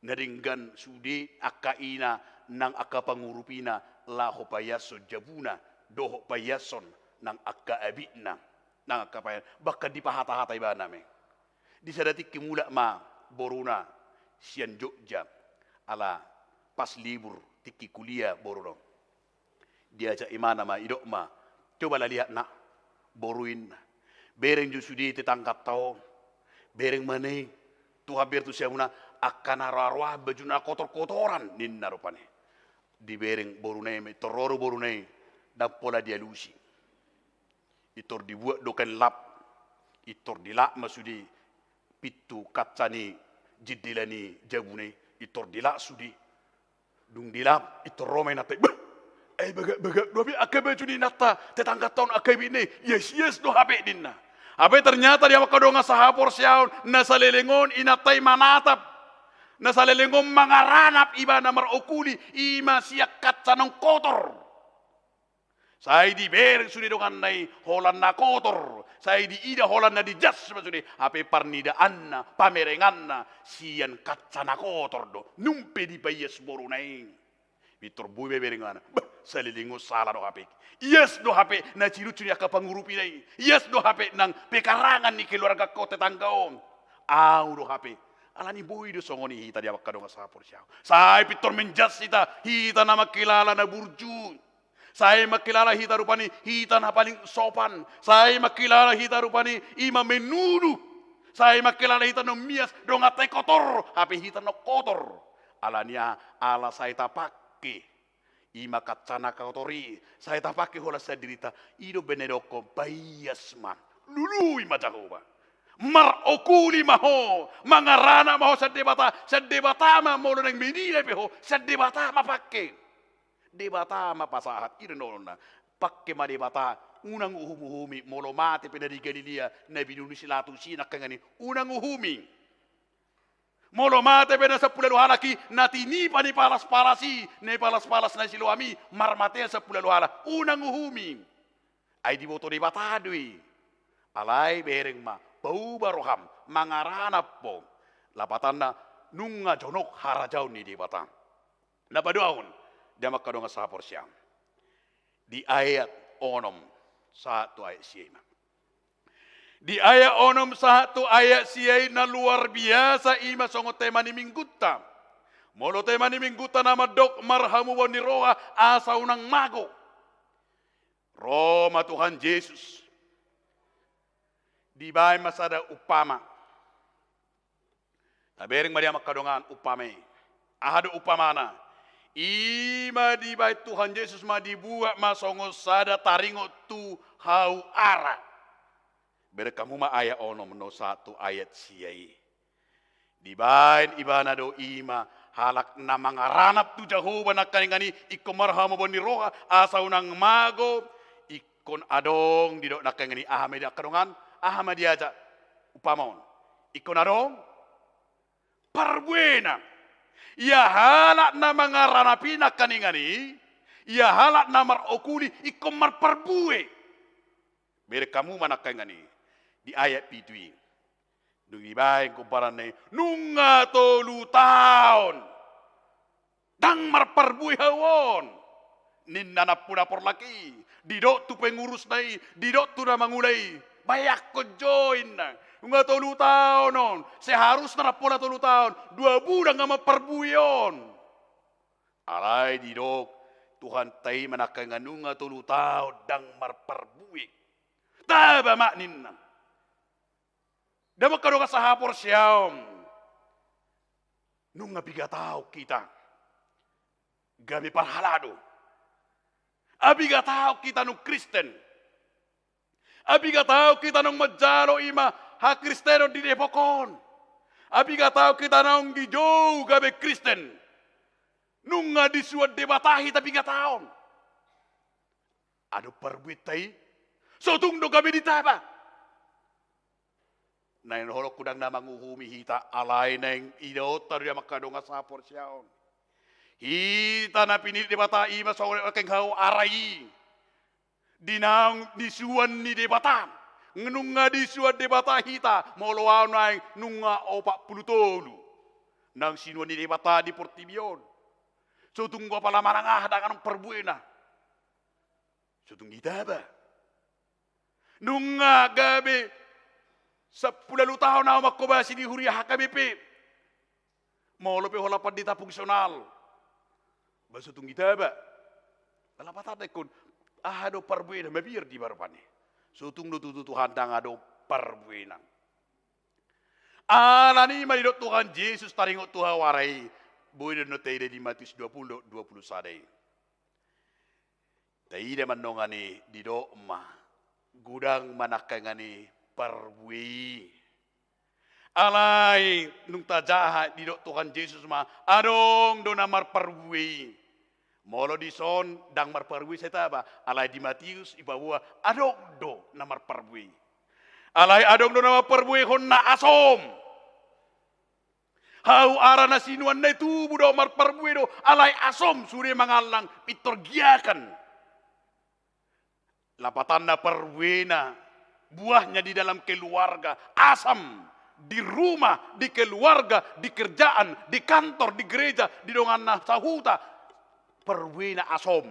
Na denggan sude angka ina nang angka pangurupina laho paiashon jabuna dohot paiashon nang angka abitna. Nang angka pae-, bahkan dipahata-hata ibana ma i. Di sada tingki mulak ma boruna sian Jogja, ala pas libur tingki kuliah boruna on. Diajak imana ma, didok ma, coba lah lihat nak, boru, ninna. Bereng jo sude tetanggata on. Bereng ma ninna i tu hambirang, tu siamuna, angka na roa-roa, baju na kotor-kotoran, ninna rupani. Dibereng boruna i ma i, tor ro do boruna i, ndang pola dialusi. Pintor dibuat do kain lap, pintor dilap ma sude pintu kaca ni jendela ni jabuna i, pintor dilap sude. Dung dilap, pintor ro ma inanta i, bah! Ai bagak-bagak do hape angka baju ni inanta tetanggata on, angka abitna i, ias-ias do hape, ninna. Hape ternyata di angka dongan sahaporseaon, na saleleng on inanta i manatap, na saleleng on mangaranap ibana marokuli, i ma sian kaca naung kotor. Sai dibereng sude donganna i holan na kotor, sai diida holan na dijas ma sude, hape parnidaanna, pamerenganna sian kaca na kotor do, nunga pe dipaias boruna i. Pintor boi be berengana, bah, saleleng on sala do hape. Ias do hape na cirut sude angka pangurupina i, ias do hape nang pekarangan ni keluarga on, tetangga on. Au do hape. Alani boi do songon i hita di angka dongan sahaporseaon. Sai pintor menjudge hita, hita na mangkilala na burju. Sai mangkilala hita rupani hita na paling sopan. Sai mangkilala hita rupani i ma menuduh. Sai mangkilala hita na mias, donganta i kotor, hape hita na kotor. Alani aha? Ala sai tapangke i ma kaca na kotor i, sai tapangke holan sian dirita. I do umbahen na didokkon, paias ma, lului ma Jahowa. Marokuli ma ho, mangaranap ma ho sian Debata, sian Debata ma molo naeng menilai pe ho, sian Debata ma pangke. Debata ma pasahat, i do na ulaonna. Pangke ma Debata, unang uhum-uhumi, molo mate pe na di Galilea, na binunu si Pilatus i nangkaningan i, unang uhumi. Molo mate pe na sampulu ualu halak i, na tinipa ni palas-palas i, na palas-palas na i Siloam i, marmatean sampulu ualu halak, unang uhumi. Ai diboto Debata do i. Alai bereng ma, pauba roham, mangaranap ho. Lapatanna, nunga jonok harajaon ni Debata. Na paduahon, di angka dongan sahaporseaon. Di ayat onom sahat tu ayat sia i ma. Di ayat onom sahat tu ayat sia i na luar biasa i ma songon tema ni minggunta. Molo tema ni minggunta na mandok marhamubaon ni roha asa unang mago. Ro ma Tuhan Jesus. Dibaen ma sada umpama. Tabereng ma di angka dongan umpama i. Aha do umpamana? I ma dibaen Tuhan Jesus ma dibuat ma songon sada taringot tu hau ara. Bereng hamu ma ayat onom sahat tu ayat sia i. Dibaen ibana do i ma halak na mangaranap tu Jahowa nangkaningan i ingkon marhamubaon ni roha asa unang mago, ingkon adong didok nangkaningan i, aha ma i di angka dongan, aha ma diajak umpama on. Ingkon adong parbuena. Ia halak na mangaranap i nangkaningan i, ia halak na marokuli ingkon marparbue. Bereng hamu ma nangkaningan i di ayat pitu i. Dung dibaen gomparanna i, nunga tolu taon ndang marparbue hau on, ninna nampuna porlak i. Didok tu pengurusna i, didok tu na mangula i, baenon jo inna. Nunga tolu taon on, seharusna ndang pola tolu taon, dua bulan nga marparbue on. Alai didok Tuhanta i ma nangkaningan nunga tolu taon ndang marparbue. Taba ma ninna. Di angka dongan sahaporseaon, nunga piga taon hita gabe parhalado? Ai piga taon hita naung Kristen? Ai piga taon hita naung manjalo i ma hakristenon di Depok on? Ai piga taon hita naung dijou gabe Kristen? Nunga disuan Debata hita piga taon? Adong parbuenta i? So tung do gabe ditaba. Naeng holongku ndang na manguhumi hita, alai naeng idaonta do di angka dongan sahaporseaon. Hita na pinillit Debata i ma songon nangkaning hau ara i. Di naung disuan ni Debata. Nunga disuan Debata hita, molo au naeng nunga opat pulu tolu. Naung sinuan ni Debata di portibi on. So tung do apala manang aha ndang adong parbuena. So tung ditaba. Nunga gabe sampulu ualu taon au manghobasi di huria H K B P. Molo pe holan pandita fungsional. Ba so tung ditaba. Lapatanna ingkon, aha do parbuena, mabiar do i ba rupani. So tung do tutu Tuhan ndang adong parbuena. Alani i ma didok Tuhan Jesus taringot tu hau ara i. Boi do annon taida di Matius dua pulu, dua pulu sada i. Taida ma annon i, didok ma, godang ma nangkaningan i parbue i. Alai nung tajaha didok Tuhan Jesus ma, adong do na marparbue i. Molo dison ndang marparbue sai taba, alai di Matius dipaboa adong do na marparbue i. Alai adong do na mamparbuehon na asom. Hau ara na sinuanna i tubu do, marparbue do, alai asom sude mangallang, pintor giakan. Lapatanna parbuena, buahnya di dalam keluarga, asam, di rumah, di keluarga, di kerjaan, di kantor, di gereja, di dongan na sahuta, parbuena asom.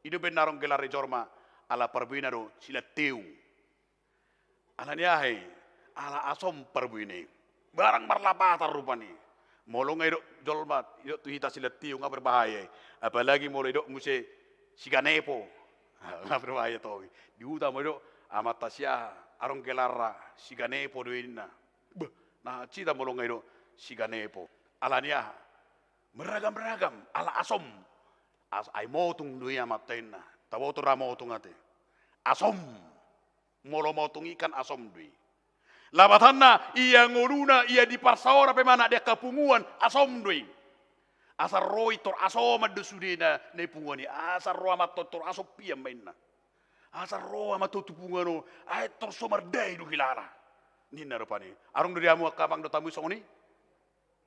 I do umbahen na adong gelar ni jolma, ala parbuena do silanteung. Ala ni aha i? Ala asom parbuena i. Barang marlapatan rupani. Molo nga idok jolma, idok tu hita silanteung, nga berbahaya i. Apalagi molo idok muse siganepo. Nga berbahaya tong i. Di huta molo idok amanta si aha, adong gelarna, siganepo do i ninna. Beh, na cita molo nga idok siganepo. Ala ni aha? Meragam-ragam, ala asom. As-, ai motung do i amanta ninna. Taboto ra motung ate. Asom. Molo motung i kan asom do i. Lapatanna, ia ngoluna, ia diparsaoran pe manang di angka punguan, asom do i. Asa ro i tor asoman do sude na, na di punguan i. Asa ro amanta on tor asom pian ma inna. Asa ro amanta on tu punguan on, ai tor so mardai do hilala. Ninna rupani. Adong do di hamu angka amang dohot hamu songon i?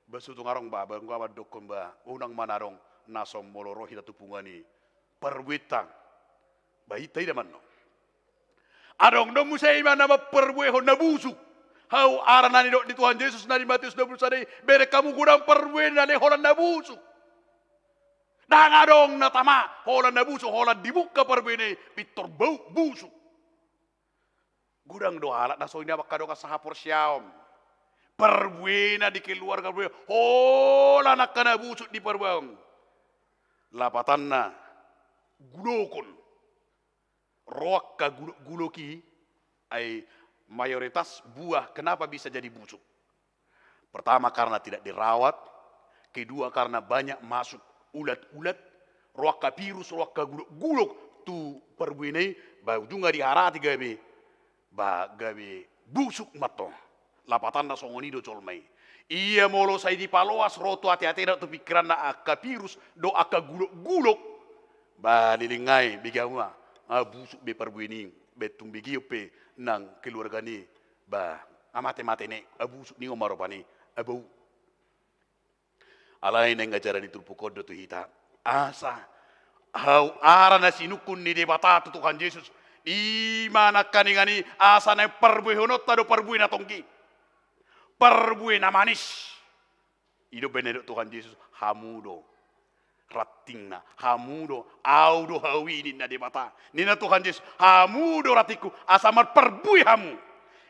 Ba so tung adong ba, ba nga mandokkon ba, unang ma na adong na asom molo ro hita tu punguan i. Parbuenta. Ba hita ida manna. Adong do muse ima na mamparbuehon na busuk. Hau ara na nidok ni Tuhan Jesus na di Mateus dua pulu sada i, bereng hamu godang parbuena na holan na busuk. Ndang adong na tama, holan na busuk, holan dibuka parbuena i, pintor bau busuk. Godang do halak na songon i angka dongan sahaporseaon. Parbuena di keluarga, parbuena. Holan angka na busuk diparbuehon. Lapatanna, gulokon. Ro angka gulok-gulok i, ai mayoritas buah kenapa bisa jadi busuk? Pertama, karena tidak dirawat. Kedua, karena banyak masuk ulat-ulat. Ro angka virus, ro angka gulok-gulok tu parbuena i, ba ujungna diharati gabe, ba gabe busuk ma tong. Lapatanna songon i do jolma i. Ia molo sai dipaloas ro tu ate-atena, tu pingkiranna angka virus dohot angka gulok-gulok, ba leleng i, bege hamu ma, ah, busuk be parbuena i, ba tung begeon pe nang keluargana i, ba amate-mate na i, ah, busuk ninna ma rupani, ah, bau. Alai naeng ajaran ni turpuk on do tu hita. Asa hau ara na sinungkun ni Debata tu Tuhan Jesus, i ma nangkiningan i, asa naeng parbuehononta do parbue na tonggi. Parbue na manis. I do umbahen na nidok Tuhan Jesus, hamu do rantingna, hamu do, au do hau i ninna Debata. Ninna Tuhan Jesus, hamu do rantingku, asa marparbue hamu.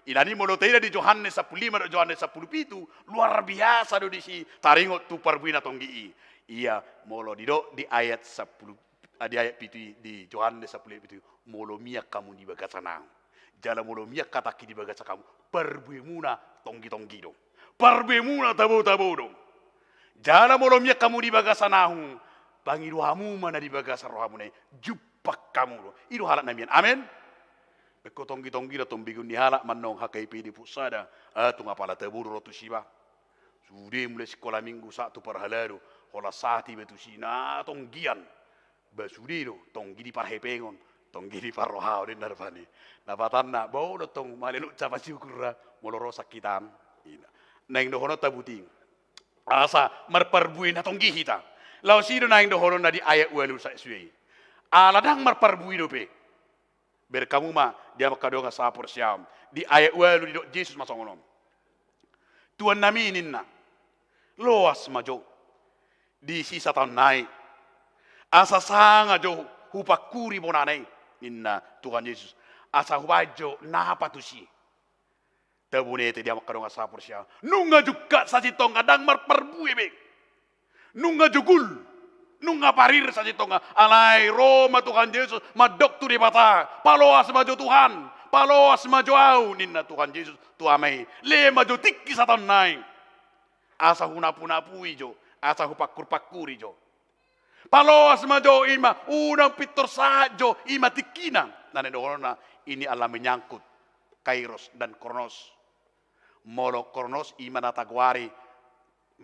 Alani molo taida di Johannes sampulu lima dohot Johannes sampulu pitu, luar biasa do disi taringot tu parbue na tonggi i. Ia molo didok di ayat sampulu, ah, di ayat pitu i, di Johannes sampulu ayat pitu i, molo mian hamu di bagasan ahu. Jala molo mian hatangki di bagasan hamu, parbuemuna tonggi-tonggi do. Parbuemuna tabo-tabo do. Jala molo mian hamu di bagasan ahu, pangido hamu ma na di bagasan rohamuna i, jumpang hamu do. I do halak na mian. Amen. Ingkon tonggi-tonggi do tong begeon ni halak manang H K I P di Pusat sada, ah, tung apala tabo do ro tusi ba. Sude mulai sikola minggu sahat tu parhalado, holan sahat iba tusi na tonggian. Ba sude do, tonggi di parhepengon, tonggi di parrohaon, ninna rupani. Lapatanna, boi do tong maleluk ucapan syukur ra, molo ro sakitan. Ina. Naeng dohononta buting. Asa marparbue na tonggi hita. Laos i do naeng dohononna di ayat ualu sahat sude i. Ala ndang marparbue dope. Bereng hamu ma di hamu angka dongan sahaporseaon. Di ayat ualu didok Jesus ma songon on. Tuannami ninna, loas ma jo di sisataon nai. Asa sanga jo hupangkuri bonana i, ninna Tuhan Jesus. Asa hubaen jo napa tusi. Tabunete di hamu angka dongan sahaporseaon. Nunga jungkat sasintongna ndang marparbue be. Nunga jugul. Nunga parir sasintongna. Alai ro ma Tuhan Jesus mandok tu Debata. Paloas ma jo Tuhan. Paloas ma jo ahu ninna Tuhan Jesus tu Ama i. Lehon ma jo tingki sataon nai. Asa hunapu-napui jo. Asa hupangkur-pangkuri jo. Paloas ma jo i ma, unang pintor sahat jo i ma tingkina. Na naeng dohononna ini ala menyangkut kairos dan kronos. Molo kronos i ma na tagoari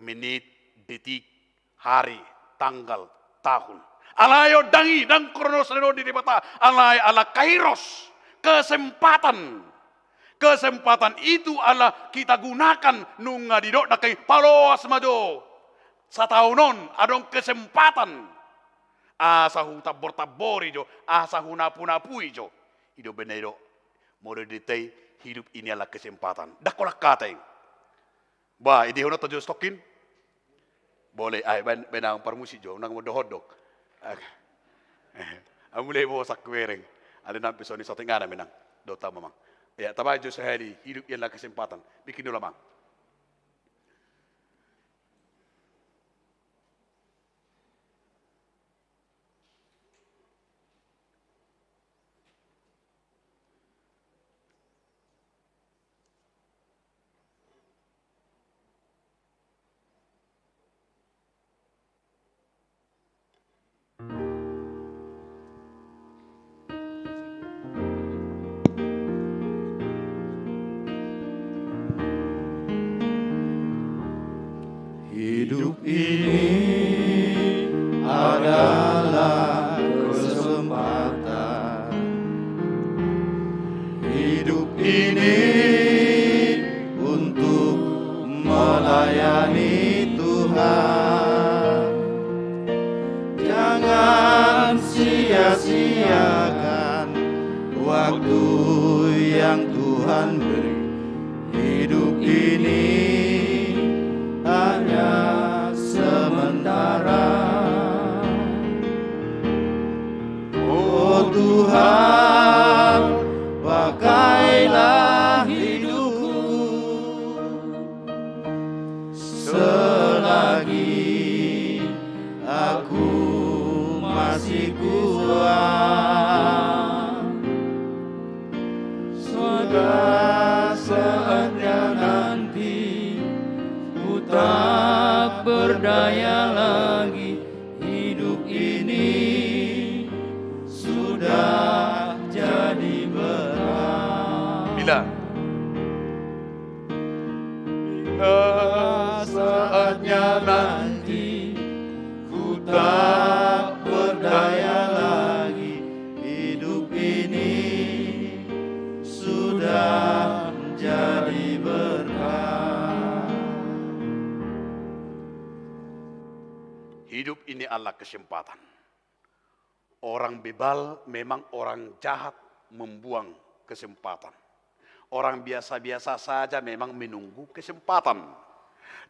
menit, detik, hari, tanggal, tahun. Alai on ndang i, ndang kronos na nidok ni Debata, alai ala kairos, kesempatan. Kesempatan itu ala kita gunakan, nunga didok nangkin paloas ma jo. Sataon on adong kesempatan. Asa hutambor-tambori jo, asa hunapu-napui jo. I do umbahen na didok, molo di hita i, hidup ini adalah kesempatan. Ndang holan hata i. Bah, idehononta jo stokkin. Boleh, ai, baen, baen nang parmusik jo, nang mondok-ondok. Ai, mulai bosak bereng. Alai nang pe songon i saotik ngana menang. Dohot hami amang. Ya, tabaen jo sahali, hidup ini adalah kesempatan. Bikin dulu, amang. Hidup ini adalah kesempatan. Hidup ini untuk melayani Tuhan. Jangan sia-siakan waktu yang Tuhan beri. Hidup ini hanya sementara. Oh Tuhan, pakailah hidupku selagi aku masih kuat. Sudah saatnya nanti ku tak berdaya lagi, hidup ini sudah jadi berkat. Bila Bila saatnya nanti ku tak berdaya lagi, hidup ini sudah jadi berkat. Hidup ini adalah kesempatan. Orang bebal memang orang jahat membuang kesempatan. Orang biasa-biasa saja memang menunggu kesempatan.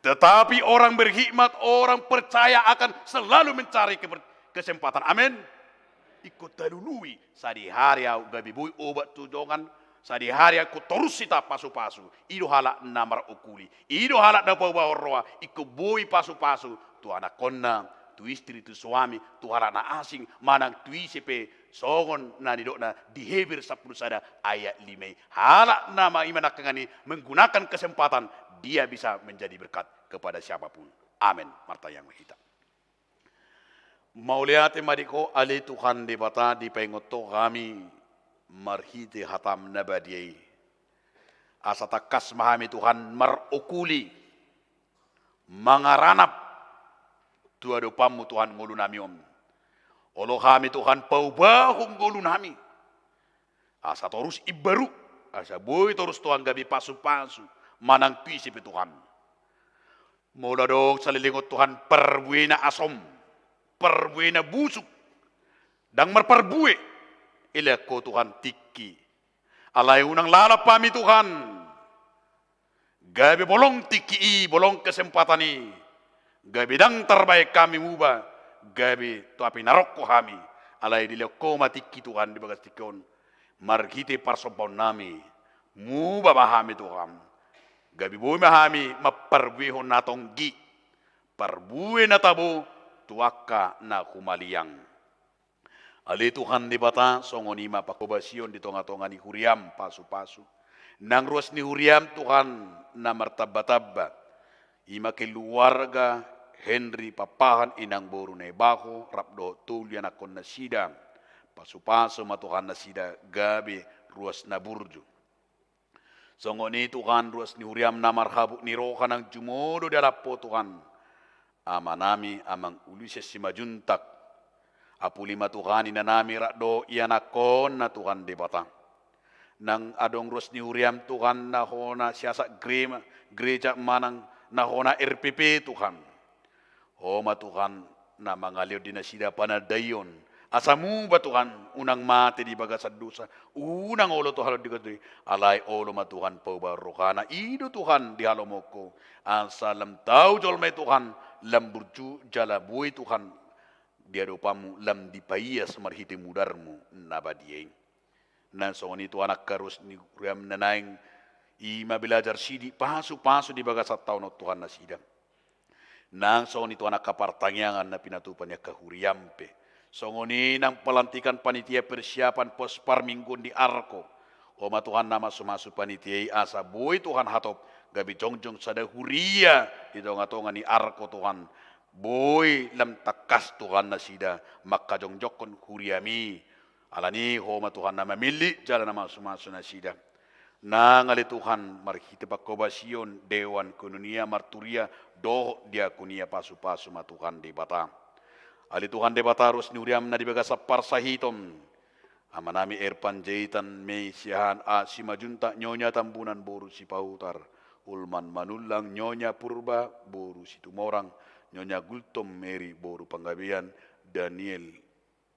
Tetapi orang berhikmat, orang percaya akan selalu mencari keper-, kesempatan. Amin. Ingkon talului, sadihari ahu gabe boi obat tu dongan, sadihari ahu torus hita pasu-pasu. I do halak na marokuli, i do halak na paubahon roha, ingkon boi pasu-pasu tu anakkonna, tu istri, tu suami, tu halak na asing, manang tu ise pe, songon na nidokna di Heber sampulu sada ayat lima i. Halak na ma-, ima nangkaningan i menggunakan kesempatan, dia bisa menjadi berkat kepada siapapun. Amin. Martangiang ma hita. Mauliate ma di Ho ale Tuhan Debata, dipaingot Ho hami marhite hataM na badia i. Asa tangkas ma hami Tuhan marokuli, mangaranap tu adopanMu Tuhan ngolunami on. Olo hami Tuhan paubahon ngolunami. Asa torus imbaru, asa boi torus Tuhan gabe pasu-pasu, manang tu ise pe Tuhan. Molo adong saleleng on Tuhan parbue na asom, parbue na busuk, ndang marparbue, ilehon Ho Tuhan tingki. Alai unang lalap hami Tuhan. Gabe bolong tingki i, bolong kesempatan i. Gabe ndang tarbahen hami muba, gabe tu api narokko hami. Alai dilehon Ho ma tingki Tuhan di bagas tingki on. Marhite parsombaonnami, muba ma hami Tuhan. Gabe boi ma hami mamparbuehon na tonggi, parbue na tabo tu angka na humaliang. Ale Tuhan Debata, songon i ma panghobasion di tonga-tonga ni huriaM pasu-pasu. Nang ruas ni huriaM Tuhan na martamba-tamba. I ma keluarga Henry Pakpahan, inang boru Naibaho, rap dohot tolu ianakkonnasida. Pasu-pasu ma Tuhan nasida gabe ruas na burju. Songon i Tuhan ruas ni huriaM na marhabot ni roha nang jumolo dialap Ho Tuhan. Amanami Amang Ulysses Simanjuntak. Apuli ma Tuhan inanami rap dohot ianakkonna Tuhan Debata. Nang adong ruas ni huriaM Tuhan, na hona siasak grema, gereja manang na hona R P P Tuhan. Ho ma Tuhan, na mangalehon di nasida panandaion. Asa muba Tuhan, unang mate di bagasan dosa, unang olo tu halak di katu, alai olo ma Tuhan pauba rohana, i do Tuhan di halomoan Ho. Asa lam tau jolma i Tuhan, lam burju jala boi Tuhan, di adopanMu lam dipaias marhite mudarMu na badia i. Nang songon i Tuhan angka ruas ni huriaM na naeng i ma belajar sidi, pasu-pasu di bagasan taon on Tuhan nasida. Nang songon i Tuhan angka partangiangan na pinatupa ni angka huriaM pe. Songon i nang pelantikan panitia persiapan pos parmingguon di Arko. Ho ma Tuhan na masu-masu panitia i asa boi Tuhan hatop gabe jongjong sada huria di tonga-tonga ni Arko Tuhan. Boi lam tangkas Tuhan nasida mangkajongjongkon huriaMi. Alani Ho ma Tuhan na mamillit jala na masu-masu nasida. Nang ale Tuhan, marhite pangkobasion, dewan koinonia, marturia, dohot diakonia, pasu-pasu ma Tuhan Debata. Ale Tuhan Debata, ruas ni huriaM na di bagasan parsahiton. Amanami R. Panjaitan, Mei Siahaan, A. Simanjuntak, Nyonya Tambunan boru Sipahutar, Ulman Manullang, Nyonya Purba boru Situmorang, Nyonya Gultom Meri boru Panggabean, Daniel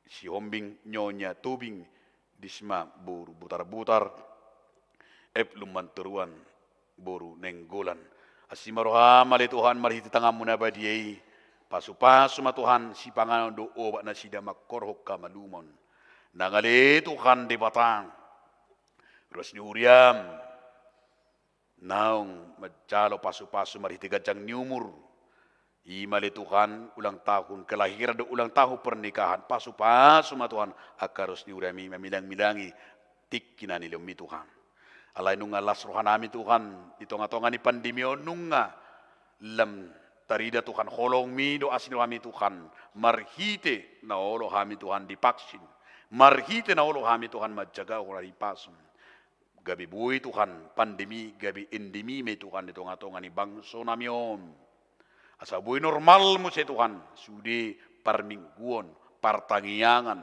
Sihombing, Nyonya Tobing Disma boru Butarbutar, F. Lumbantoruan boru Nainggolan. Asi ma rohaM ale Tuhan, marhite tanganMu na badia i. Pasu-pasu ma Tuhan sipanganon dohot obat nasida mangkorhon hamalumon. Nang ale Tuhan Debata, ruas ni huriaM naung manjalo pasu-pasu marhite ganjang ni umur. I ma ale Tuhan, ulang tahun kelahiran dohot ulang tahun pernikahan, pasu-pasu ma Tuhan angka ruas ni huriaMi mamilang-milangi tingki na nilehonMi Tuhan. Alai nunga las rohanami Tuhan, di tonga-tonga ni pandemi on nunga lam tarida Tuhan holongMi dohot asi ni rohaMi Tuhan, marhite na olo hami Tuhan divaksin, marhite na olo hami Tuhan manjagahon hahipason. Gabe boi Tuhan pandemi gabe endemi ma i Tuhan di tonga-tonga ni bangsonami on. Asa boi normal muse Tuhan sude parmingguon, partangiangan,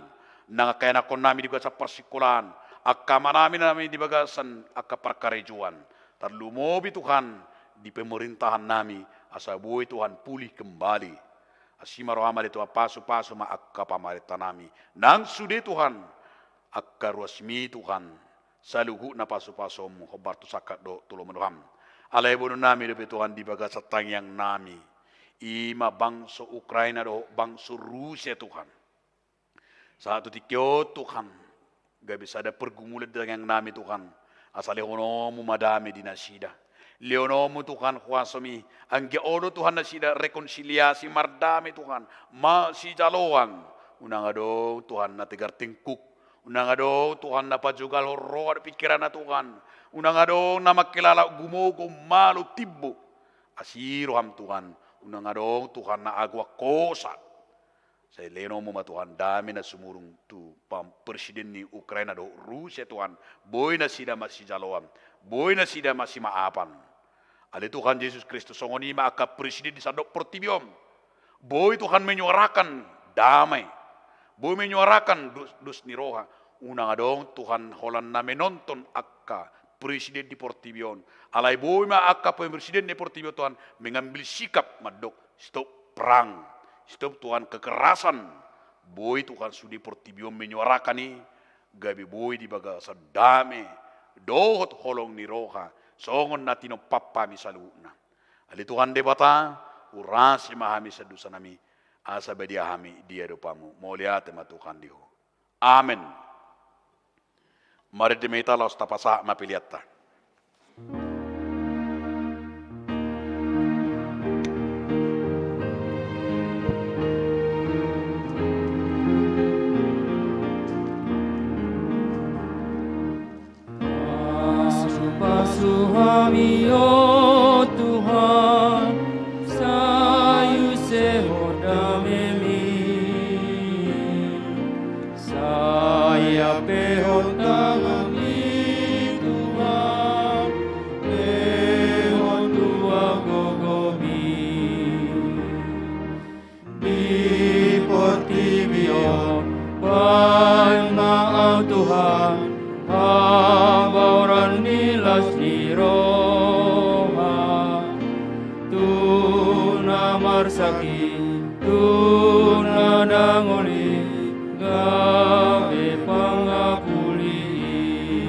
nang angka ianakhonnami di bagasan parsingkolaan, angka amanami nami di bagasan angka parkarejoan. Tarlumobi Tuhan di pemerintahannami, asa boi Tuhan pulih kembali. Asi ma rohaM ale Tuhan, pasu-pasu ma angka pamarentanami. Nang sude Tuhan angka ruasMi Tuhan, saluhutna pasu-pasuonMu hombar tu sangkap dohot tu lomo ni rohaM. Alai boanonnami dope Tuhan di bagasan tangiangnami, i ma bangso Ukraina dohot bangso Rusia Tuhan. Sahat tu tingki on Tuhan, gabe sada pergumulan di tangiangnami Tuhan, asa lehononMu ma dame di nasida. LehononMu Tuhan huasoMi, anggiat olo Tuhan nasida rekonsiliasi mardame Tuhan, masijaloan. Unang adong Tuhan na tegar tengkuk, unang adong Tuhan na pajogalhon roha dohot pingkiranna Tuhan, unang adong na mangkilala gumogo malo timbo. Asi rohaM Tuhan, unang adong Tuhan na agoan hosa. Sai lehononMu ma Tuhan dame na sumurung tu pam-, presiden ni Ukraina dohot Rusia Tuhan. Boi nasida masijaloan, boi nasida masimaafan. Ale Tuhan Jesus Kristus, songon i ma angka presiden di sandok portibi on. Boi Tuhan menyuarakan damai, boi menyuarakan dos, dos ni roha. Unang adong Tuhan holan na menonton angka presiden di portibi on. Alai boi ma angka presiden di portibi on Tuhan mengambil sikap mandok stop perang, stop Tuhan kekerasan. Boi Tuhan sude portibi on menyuarakan i, gabe boi di bagasan dame dohot holong ni roha, songon na tinompahan hami saluhutna. Ale Tuhan Debata, urasi ma hami sian dosanami, asa badia hami di adopanMu. Mauliate ma Tuhan di Ho. Amen. Marende ma hita laos tapasahat ma peleanta. Pasu-pasu hami, o Tuhan, sai use ho damemi, sai ampehon tanganmi Tuhan, lehon tu gogomi. Di portibi on, baen ma au Tuhan, haba marsangkit tu na dangol i gabe pangapuli i.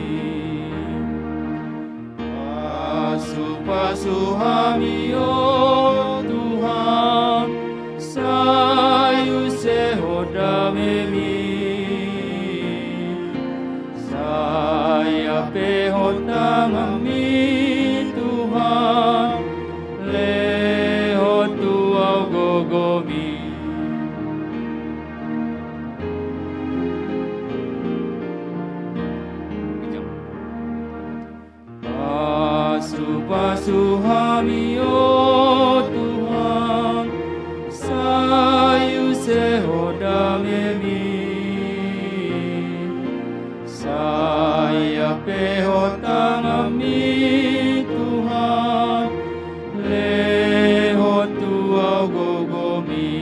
Pasupasu hami, o Tuhan, sai use Ho damemi, sai ampehon tanganmi, Tuhan, lehon tu ahu gogomi. Pasupasu hami, o Tuhan, sai use Ho damemi, sai ampehon tanganmi, Tuhan, lehon tu ahu gogomi.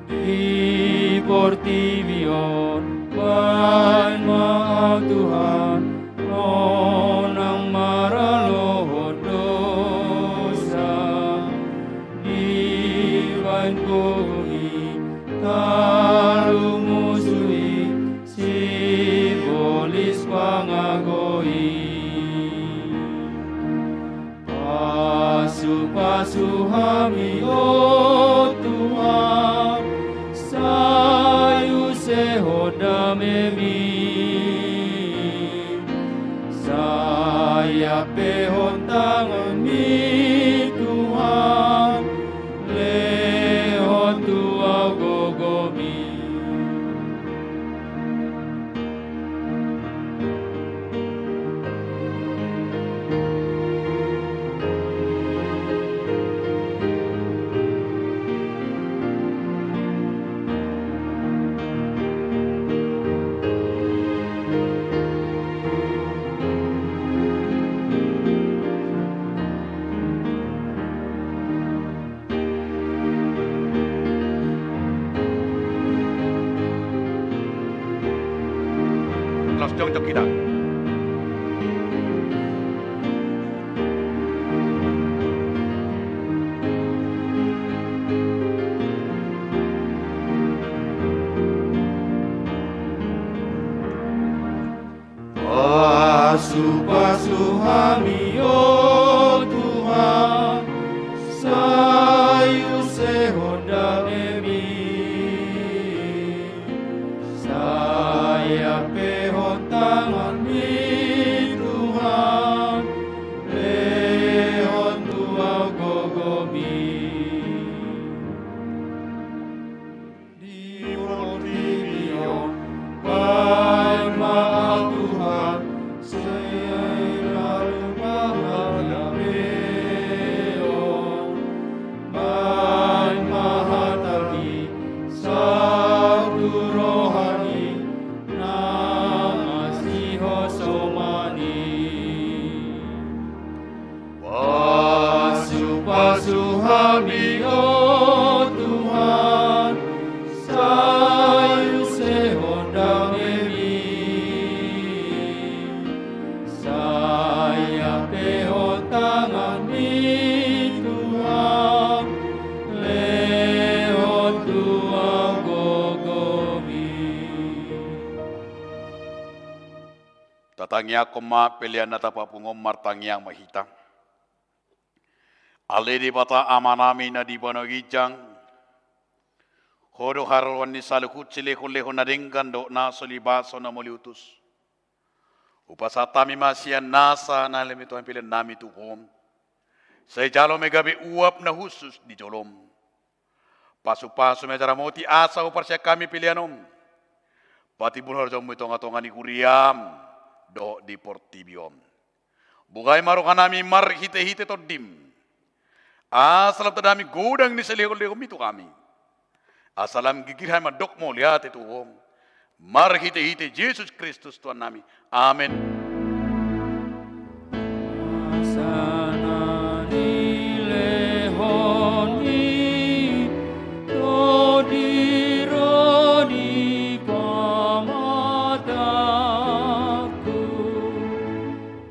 Di portibi on baen ma ahu, Tuhan, unang maralohon dosa. Dibaen gogomi talu musu i, sibolis pangago i. Pasupasu hami, o Tuhan, sai use Ho damemi, sai ampehon tanganmi, Tuhan, lehon tu ahu gogomi. Laos jongjong hita. Pasupasu hami, o Tuhan, sai use Ho damemi, sai ampehon tanganmi, Tuhan, lehon tu ahu gogomi. Di portibi on baen ma ahu, Tuhan, sai lalu pangadameon. Baen ma hatami saut tu rohami, na masihosomani. Pasupasu hami, o Tuhan, sai use Ho damemi, sai ampehon tanganmi, Tuhan, lehon tu ahu gogomi. Tatangiangkon ma pelean na tapapungu on, martangiang ma hita. Ale Debata Amanami na di banua ginjang, Ho do haroroan ni saluhut silehonlehon na denggan dohot na so libaso na mauliutus. Hupasahat hami ma sian nasa na lean i, Tuhan, peleannami tu Ho. Sai jalo ma i gabe uap na hushus di jolom. Pasupasu ma i, ramoti asa huparsian hami pelean on patimbulhon harajaonmu di tongatonga ni huriam dohot di portibi on. Buhai ma rohanami marhitehite Tondim, asa lam tanda hami godang ni silehonlehonmi tu hami, asa lam girgir hami mandok mauliate tu Ho, marhitehite Jesus Kristus Tuhannami. Amen. Asa na nilehon i Tondi ro di pamatangku,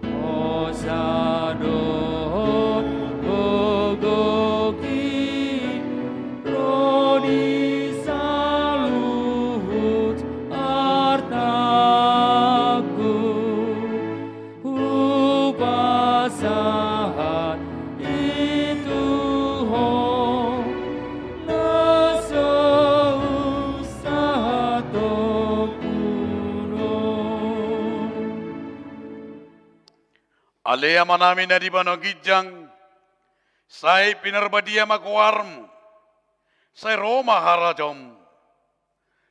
hosa dohot gogo Ale Amanami na di banua ginjang, sai pinarbadia ma goarmu, sai ro ma harajaonmu,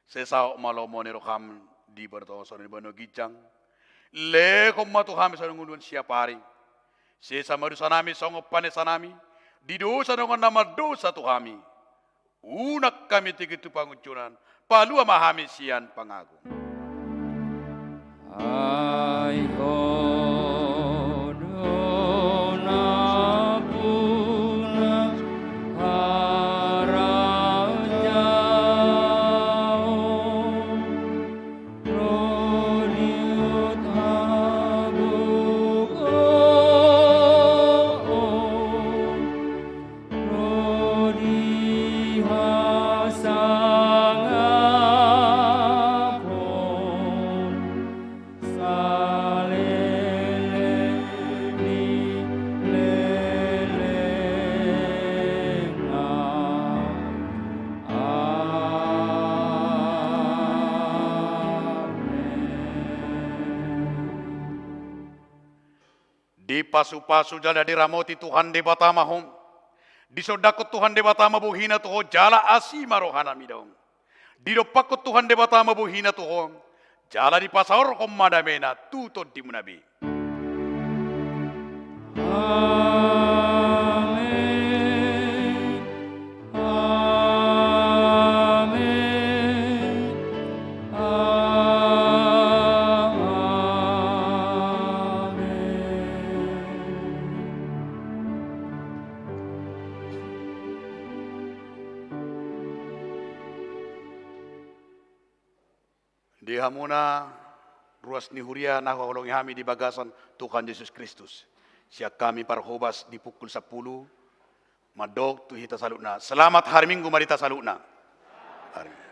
sai saut ma lomo ni roham di banua tonga songon na di banua ginjang. Lehon ma tu hami sadari on ulaon siapari. Sesa ma dosanami songon panesanami di dosa ni dongan na mardosa tu hami. Unang hami tingki tu pangunjunan, palua ma hami sian pangago. Ai Ho do nampuna harajaon, ro di hutabanon, ro di hasangapon saleleng ni lelengna. Amen. Dipasupasu jala diramoti Tuhan Debata ma ho. Disondangkon Tuhan Debata ma bohina tu ho jala asi ma rohana mida ho. Didompakkon Tuhan Debata ma bohina tu ho jala dipasaorhon ma damena tu tondimuna be. Amen. Amen. Amen. Di hamuna ruas ni huria na huhaholongi hami di bagasan Tuhan Jesus Kristus, sian hami parhobas di pukul sampulu mandok tu hita saluhutna. Selamat hari Minggu ma di hita saluhutna. Hari Minggu.